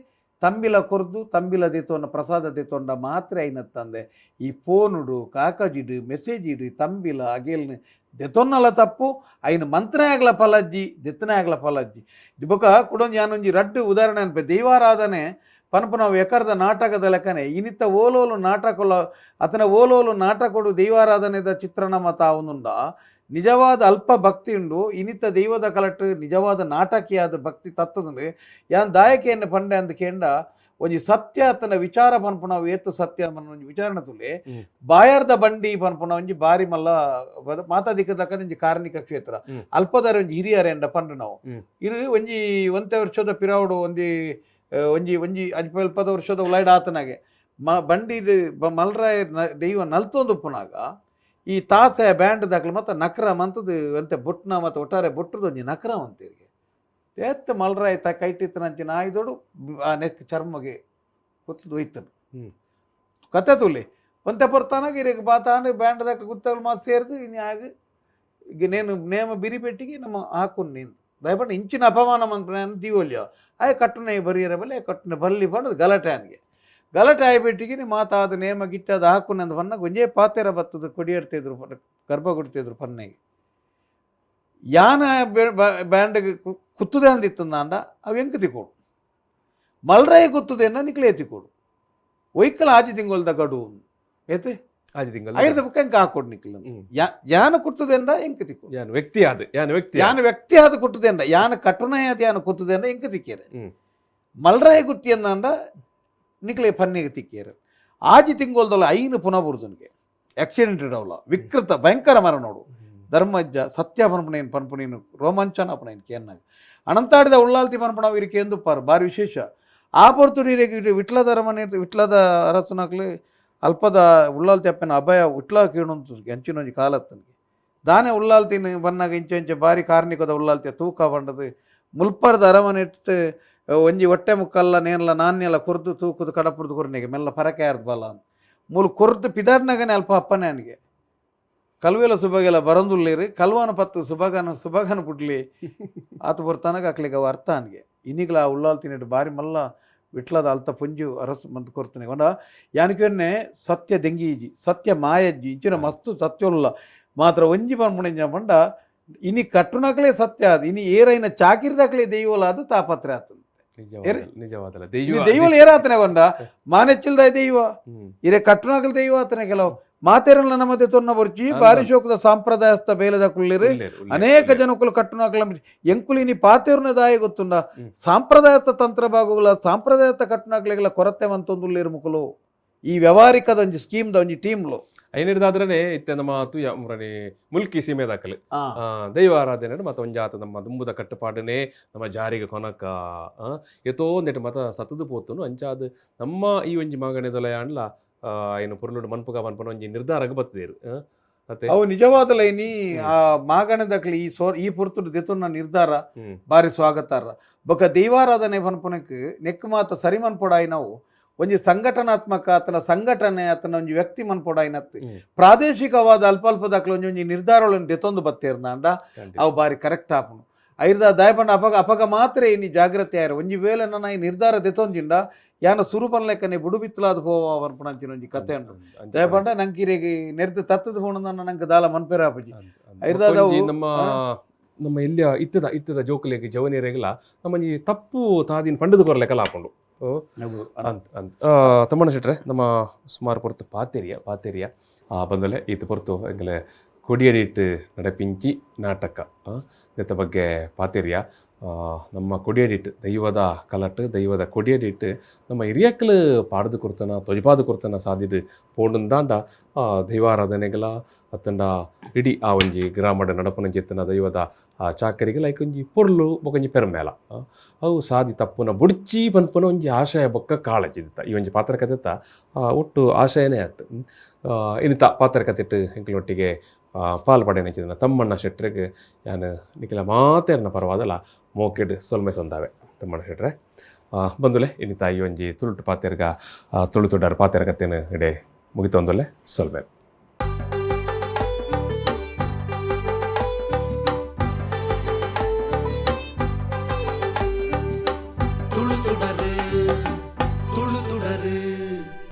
ತಂಬಿಲ ಕೊರ್ದು ತಂಬಿಲ ದೇತೊಂಡ ಪ್ರಸಾದ ದೇತೊಂಡ ಮಾತ್ರ ಐನತ್ತಂದೆ. ಈ ಫೋನುಡು ಕಾಕಜಿಡು ಮೆಸೇಜ್ ಇಡು ತಂಬಿಲ ಅಗೇಲ್ನ ದೆತೊನ್ನಲ ತಪ್ಪು. ಐನ ಮಂತ್ರನಾಗಲ ಫಲಜ್ಜಿ, ದೆತ್ತನಾಗಲ ಫಲಜ್ಜಿ. ಬೊಕ ಕುಡೊಂಜಿ ಯಾನೊಂಜಿ ರಡ್ಡು ಉದಾಹರಣೆ ಅನ್ಪೆ. ದೈವಾರಾಧನೆ ಪನ್ಪುನವು ಎಕರ್ದ ನಾಟಕದ ಲೆಕ್ಕನೆ. ಇನಿತ ಓಲೋಲು ನಾಟಕಲ ಅತನ ಓಲೋಲು ನಾಟಕೊಡು ದೈವಾರಾಧನೆದ ಚಿತ್ರಣ ಮತ ಅವನುಂಡ ನಿಜವಾದ ಅಲ್ಪ ಭಕ್ತಿ ಉಂಡು. ಇನಿತ ದೈವದ ಕಲಟ್ ನಿಜವಾದ ನಾಟಕೀಯಾದ ಭಕ್ತಿ ತತ್ತದಂಡು. ಯಾನ್ ದಾಯಕೆಯನ್ನು ಪಂಡೆ ಅಂದ್ ಕೇಂಡ ಒಂಜಿ ಸತ್ಯ ಅತನ ವಿಚಾರ ಪನ್ಪುನವು ಏತು ಸತ್ಯ ಪನ್ಪುನ ಒಂಜಿ ವಿಚಾರಣೆ ತುಲೆ. ಬಾಯಾರ್ದ ಬಂಡಿ ಪನ್ಪುನ ಒಂಜಿ ಬಾರಿ ಮಲ್ಲ ಮಾತಾದಿಕ್ಕದಕ್ಕ ಒಂಜಿ ಕಾರ್ಣಿಕ ಕ್ಷೇತ್ರ. ಅಲ್ಪದಾರ ಒಂಜಿ ಹಿರಿಯರೆಂಡ ಪಂಡು ನಾವು. ಇರು ಒಂಜಿ ಒಂತೆ ವರ್ಷದ ಪಿರಾವುಡು ಒಂಜಿ ಒಂಜಿ ಒಂಜಿ ಅಲ್ಪ ಅಲ್ಪದ ವರ್ಷದ ಉಲೈಡ್ ಆತನಾಗೆ ಬಂಡಿ ಮಲ್ರಾಯ ದೈವ ನಲ್ತೊಂದು ಉಪ್ಪುನಾಗ ಈ ತಾಸೆ ಬ್ಯಾಂಡ್ ದಾಖಲು ಮತ್ತು ನಕ್ರ ಮಂತದ್ದು ಅಂತೆ ಬೊಟ್ನ ಮತ್ತು ಒಟ್ಟಾರೆ ಬೊಟ್ಟದ ಒಂಜಿ ನಕ್ರ ಅಂತೀರಿಗೆ ಏತ್ ಮಲ್ರಾಯ ತ ಕೈಟಿತ್ತನಂಚಿನ ಆಯ್ದೋಡು ಆ ನೆಕ್ ಚರ್ಮಗೆ ಕೊತ್ತದು ಒಯ್ತನು. ಕತೆ ತುಲಿ ಒಂತೆ ಪೊರ್ತಾನಾಗ ಇರೆಗ್ ಬಾತಾಂಡ್ ಬ್ಯಾಂಡ್ ದಾಕ ಗುತ್ತಲ್ ಮಾತು ಸೇರ್ದು ಇನ್ನು ಆಗ ಈಗ ನೇನು ನೇಮ ಬಿರಿಪೆಟ್ಟಿಗೆ ನಮ್ಮ ಹಾಕುನ್ ನೀನು ದಯಪಂಡ ಇಂಚಿನ ಅಪಮಾನ ಮನ್ಪುನ ದೀವೊಲ್ಯ ಆಯ್ ಕಟ್ಟುನೆ ಬರಿಯರ ಬಲ್ಲೆ ಕಟ್ಟುನೆ ಬಲ್ಲಿ ಪಂಡದು ಗಲಾಟೆ ಆನ್ಗೆ ಗಲಾಟೆ ಆಯ್ಬಿಟ್ಟಿಗೆ ನೀ ಮಾತಾದ ನೇಮ ಗಿಟ್ಟದ ಹಾಕುನ ಅಂದ್ ಪನ್ನ ಒಂಜೇ ಪಾತೆರ ಬತ್ತದ ಕೊಡಿಯಡ್ತಿದ್ರು ಗರ್ಭ ಕೊಡ್ತಿದ್ರು ಪನ್ನೆಗೆ ಯಾನ ಬ್ಯಾಂಡ್ಗೆ ಕುತ್ತುದೆ ಅಂದಿತ್ತಂದಾಂಡ ಅವು ಎಂಕ್ ತಿಕ್ಕೋಡು ಮಲ್ರಾಯ ಕುತ್ತುದೆ ನಿಕ್ಲೆ ತಿಕ್ಕೋಡು ಒಯ್ಕಲ ಆಜಿ ತಿಂಗೊಲ್ದ ಗಡು ಏತೆ ಆಜಿ ತಿಂಗಳು ಐರ್ದ ಬುಕ್ಕ ಎಂಕ್ ಹಾಕೊಡು ನಿಕ್ಲ ಯಾನ ಕುತ್ತುದೆಂಡ ಎಂಕ್ ತಿಕ್ಕೋಡು ಯಾನ್ ವ್ಯಕ್ತಿ ಆದ್ ಯಾನ್ ವ್ಯಕ್ತಿ ಯಾನ ವ್ಯಕ್ತಿ ಆದ ಕುಟ್ಟುದೆಂಡ ಯಾನ ಕಟ್ಟುನಯಾದ ಯಾನ ಕುತ್ತುದೆಂಡ ಎಂಕ್ ತಿಕ್ಕೇರೆ ಮಲ್ರಾಯ ಗುತ್ತಿ ಅಂದಾಂಡ ನಿಕ್ಲೆ ಪನ್ನೆಗೆ ತಿಕ್ಕೇರೆ ಆಜಿ ತಿಂಗೊಲ್ದಲ್ಲ ಐನು ಪುನಃ ಬುರ್ದುನ್ಗೆ ಆಕ್ಸಿಡೆಂಟ್ ಇಡವಲ್ಲ ವಿಕೃತ ಭಯಂಕರ ಮರ ನೋಡು ಧರ್ಮಜ್ಜ ಸತ್ಯ ಪನ್ಪುನೇನು ಪನ್ಪುನೇನು ರೋಮಾಂಚನ ಅಪನೇನು ಕೇನ್ನಾಗ ಅನಂತಾಡಿದ ಉಳ್ಳಾಲ್ತಿ ಪನ್ಪುಣ ಇರಕ್ಕೆ ಎಂದುಪ್ಪಾರು ಭಾರಿ ವಿಶೇಷ ಆ ಪೊರ್ತು ನೀರಿಗೆ ವಿಟ್ಲದ ಅರಮನೆ ವಿಟ್ಲದ ಅರಸನಾಗ್ಲಿ ಅಲ್ಪದ ಉಳ್ಳಾಲ್ತಿ ಅಪ್ಪನ ಅಭಯ ವಿಟ್ಲ ಕೇಣುಂತು ಅಂಚಿನೊಂಜಿ ಕಾಲತ್ತನಿಗೆ ದಾನೆ ಉಳ್ಳಾಲ್ತಿನ ಬನ್ನಾಗ ಇಂಚ ಇಂಚ ಬಾರಿ ಕಾರ್ಣಿಕದ ಉಳ್ಳಾಲ್ತಿಯ ತೂಕ ಬಂಡದು ಮುಲ್ಪರದ ಅರಮನೆ ಇಟ್ಟು ಒಂಜಿ ಹೊಟ್ಟೆ ಮುಕ್ಕಲ್ಲ ನೇನ್ಲ ನಾಣ್ಯಲ ಕೊರ್ದು ತೂಕುದು ಕಡಪುರ್ದು ಕೊರ್ನಿಗೆ ಮೆಲ್ಲ ಪರಕೆ ಯಾರ್ದು ಬಲ ಅಂತ ಮೂಲು ಕೊರ್ದು ಪಿದಾಡ್ನಾಗನೆ ಅಲ್ಪ ಅಪ್ಪನೇ ಅನಿಗೆ ಕಲ್ವೆಲ ಸುಬಗೆಲ ಬರಂದುಲ್ಲೇರಿ ಕಲ್ವಾನ ಪತ್ತು ಸುಬಗನ ಸುಬಗನ ಪುಡ್ಲಿ ಆತ ಬರ್ತಾನಾಗ ಅಕ್ಲಿಗೆ ಅವು ಅರ್ಥ ಅನ್ಗೆ ಇನ್ನಿಗ್ಲ ಆ ಉಳ್ಳಾಲ್ತಿನಿಟ್ಟು ಬಾರಿ ಮಲ್ಲ ವಿಟ್ಲದ ಅಲ್ತ ಪುಂಜು ಅರಸು ಮಂತ್ ಕೊರ್ತನೆ ಒಂಡ ಯಾನಕ್ಕೆನ್ನೆ ಸತ್ಯ ದೆಂಗೀಜಿ ಸತ್ಯ ಮಾಯಜ್ಜಿ ಇಂಚಿನ ಮಸ್ತು ಸತ್ಯೋಲ್ಲ ಮಾತ್ರ ಒಂಜಿ ಪನ್ಪುಣಿಂಜ ಪಂಡ ಇನಿ ಕಟ್ಟುನಕ್ಲೇ ಸತ್ಯ ಅದು ಇನಿ ಏರೈನ ಚಾಕಿರ್ದಾಕ್ಲೇ ದೈವಲ ಅದು ತಾಪತ್ರೆ ಆತಂತೆ ನಿಜವಾದಲ್ಲ ಇನಿ ದೈವಲ ಏರಾತನೆ ಕೊಂಡ ಮಾನೆಚ್ಚಿಲ್ದ ದೈವ ಇರೆ ಕಟ್ಟುನಕಲ್ ದೈವ ಆತನೆ ಕೆಲವು ಮಾತೇರಲ್ಲ ನಮ್ಮದೆ ತೊನ್ನ ಬೊರ್ಚಿ ಬಾರಿ ಶೋಕದ ಸಾಂಪ್ರದಾಯಸ್ಥ ಬೇಲದ ಕುಳ್ಳಿರು ಅನೇಕ ಜನಕುಲು ಕಟ್ಟುನಕಲ ಎಂಕುಲು ಇನಿ ಪಾತೇರುನ ದಾಯ ಗೊತ್ತುಂಡ ಸಾಂಪ್ರದಾಯಸ್ಥ ತಂತ್ರ ಭಾಗಗಳ ಸಾಂಪ್ರದಾಯಸ್ಥ ಕಟ್ಟುನಕ್ಲೆಗಳ ಕೊರತೆ ಮಂತೊಂದುಲ್ಲೇರು ಮುಕುಲು ಈ ವ್ಯವಹಾರಿಕದ ಒಂಜಿ ಸ್ಕೀಮ್ದ ಒಂಜಿ ಟೀಮ್ಲು ಐನಿರ್ದಾದ್ರನೆ ಇತ್ತೆ ನಮ್ಮ ತುಯ ಮುರನಿ ಮುಲ್ಕಿ ಸೀಮೆ ದಾಖಲೆ ದೈವ ಆರಾಧನೆ ಮತ್ತ ಒಂಜಾತ ನಮ್ಮ ದುಂಬುದ ಕಟ್ಟುಪಾಡನೆ ನಮ್ಮ ಜಾರಿಗೆ ಕೊನಕ ಏತೋ ಒಂದೆಟ್ ಮತ ಸತದು ಪೋತುನು ಅಂಚಾದ್ ನಮ್ಮ ಈ ಒಂಜಿ ಮಾಗಣೆದೊಲ ಅಂಡ್ಲ ಏನು ಪೊರ್ಲುಡು ಮನ್ಪುಗ ಮನ್ಪನ ಒಂಜಿ ನಿರ್ಧಾರಕ್ಕೆ ಬರ್ತದೇರು ಅತ್ತೆ ಅವು ನಿಜವಾದ ಲೈನಿ ಆ ಮಾಗಣದಕ್ಲಿ ಈ ಸೋ ಈ ಪುರ್ತುಡು ದೆತುನ್ನ ನಿರ್ಧಾರ ಬಾರಿ ಸ್ವಾಗತಾರ್ಹ ಬೊಕ ದೈವಾರಾಧನೆ ಪನ್ಪುನಕ್ ನೆಕ್ ಮಾತ ಸರಿ ಮನ್ಪೊಡಾಯಿ ನಾವು ಒಂಜಿ ಸಂಘಟನಾತ್ಮಕ ಆತನ ಸಂಘಟನೆ ಆತನ ಒಂಜಿ ವ್ಯಕ್ತಿ ಮನ್ಪೊಡಾಯಿನತ್ತು ಪ್ರಾದೇಶಿಕವಾದ ಅಲ್ಪ ಅಲ್ಪದಾಕ್ಲ ಒಂಜಿ ಒಂಜಿ ನಿರ್ಧಾರಗಳನ್ನು ದೆತೊಂದು ಬತ್ತೇರ್ನಾಂಡ ಅವು ಬಾರಿ ಕರೆಕ್ಟ್ ಆಪುನು ಐರ್ದ ದಾಯಪಂಡ ಅಪಗ ಅಪಗ ಮಾತ್ರ ಇನಿ ಜಾಗ್ರತೆ ಆಯ್ರ ಒಂಜಿ ವೇಳೆ ನನ್ನ ಈ ನಿರ್ಧಾರ ದೆತೊಂಜಿಂಡ ಯಾನ ಸುರುಪನ್ ಲೆಕ್ಕನೆ ಬುಡು ಬಿತ್ತಲಾದ ಪೋವ ಪನ್ಪುನಂಚಿನ ಒಂಜಿ ಕತೆ ಉಂಡು ದಯಪಂಡ ನಂಗೆ ನೆರ್ದು ತತ್ತದ ಪೋಣ ನಂಗೆ ದಾಲ ಮನ್ಪೇರ ಆಪುಜಿ ಐರ್ದಾದ ನಮ್ಮ ನಮ್ಮ ಎಲ್ಲಿಯ ಇತ್ತದ ಇತ್ತದ ಜೋಕುಲೆಗ್ ಜವನಿಯರೆಗ್ಲ ನಮ್ಮ ಈ ತಪ್ಪು ತಾದಿನ ಪಂಡದು ಕೊರಲೆಕಲ ಹಾಕೊಂಡು ಅಂತ ಅಂತ ತಮ್ಮಣ್ಣ ಶೆಟ್ರೆ ನಮ್ಮ ಸುಮಾರು ಪೊರ್ತು ಪಾತೆರಿಯ ಪಾತೆರಿಯ ಬಂದಲೆ ಈತ ಪೊರ್ತು ಎಂಗಲೆ ಕೊಡಿಯಡಿಟ್ಟು ನಡೆಪಿಂಚಿ ನಾಟಕ ನೆತ್ತ ಬಗ್ಗೆ ಪಾತೆರಿಯ ನಮ್ಮ ಕೊಡಿಯಡಿಟ್ಟು ದೈವದ ಕಲಟ್ಟು ದೈವದ ಕೊಡಿಯಡಿಟ್ಟು ನಮ್ಮ ಹಿರಿಯಕ್ಲು ಪಾಡ್ದು ಕೊರ್ತನ ತೊಜಪಾದು ಕೊರ್ತನ ಸಾದಿಡು ಪೋಂಡುಂದಾಂಡ ದೈವಾರಾಧನೆಗಳ ಅತ್ತಂಡ ಇಡೀ ಆ ಒಂಜಿ ಗ್ರಾಮದ ನಡಪನ ಜೆತ್ತನ ದೈವದ ಆ ಚಾಕರಿಗೆ ಲೈಕ್ ಒಂಜಿ ಪೊರ್ಲು ಬೊಕೊಂಜಿ ಪೆರ್ಮೇಲ ಅವು ಸಾದಿ ತಪ್ಪುನ ಬುಡ್ಚಿ ಪನ್ಪುನ ಒಂಜಿ ಆಶಯ ಬೊಕ್ಕ ಕಾಳಜಿ ಇತ್ತ ಈ ಒಂಜಿ ಪಾತ್ರಕತೆತ್ತ ಒಟ್ಟು ಆಶಯನೇ ಆತು ಇನ್ನಿತ ಪಾತ್ರಕತೆಟ್ಟು ಎಂಕಲೊಟ್ಟಿಗೆ ಪಾಲ್ ಪಡೆಯನಂಚಿನ ತಮ್ಮಣ್ಣ ಶೆಟ್ರಿಗೆ ಯಾನ್ ನಿಖಿಲ ಮಾತೇರ್ನ ಪರವಾದಲ್ಲ ಮೋಕೆಡ್ ಸೊಲ್ಮೆ ಸೊಂದಾವೆ ತಮ್ಮಣ್ಣ ಶೆಟ್ರೆ ಬಂದುಲೆ ಇನ್ನಿತ ಈ ಒಂಜಿ ತುಳುಟು ಪಾತೆರ್ಗ ತುಳು ತುಡಾರ್ ಪಾತೆರ್ಗತ್ತೇನು ಇಡೆ ಮುಗಿತೊಂದುಲೆ ಸೊಲ್ಮೆ.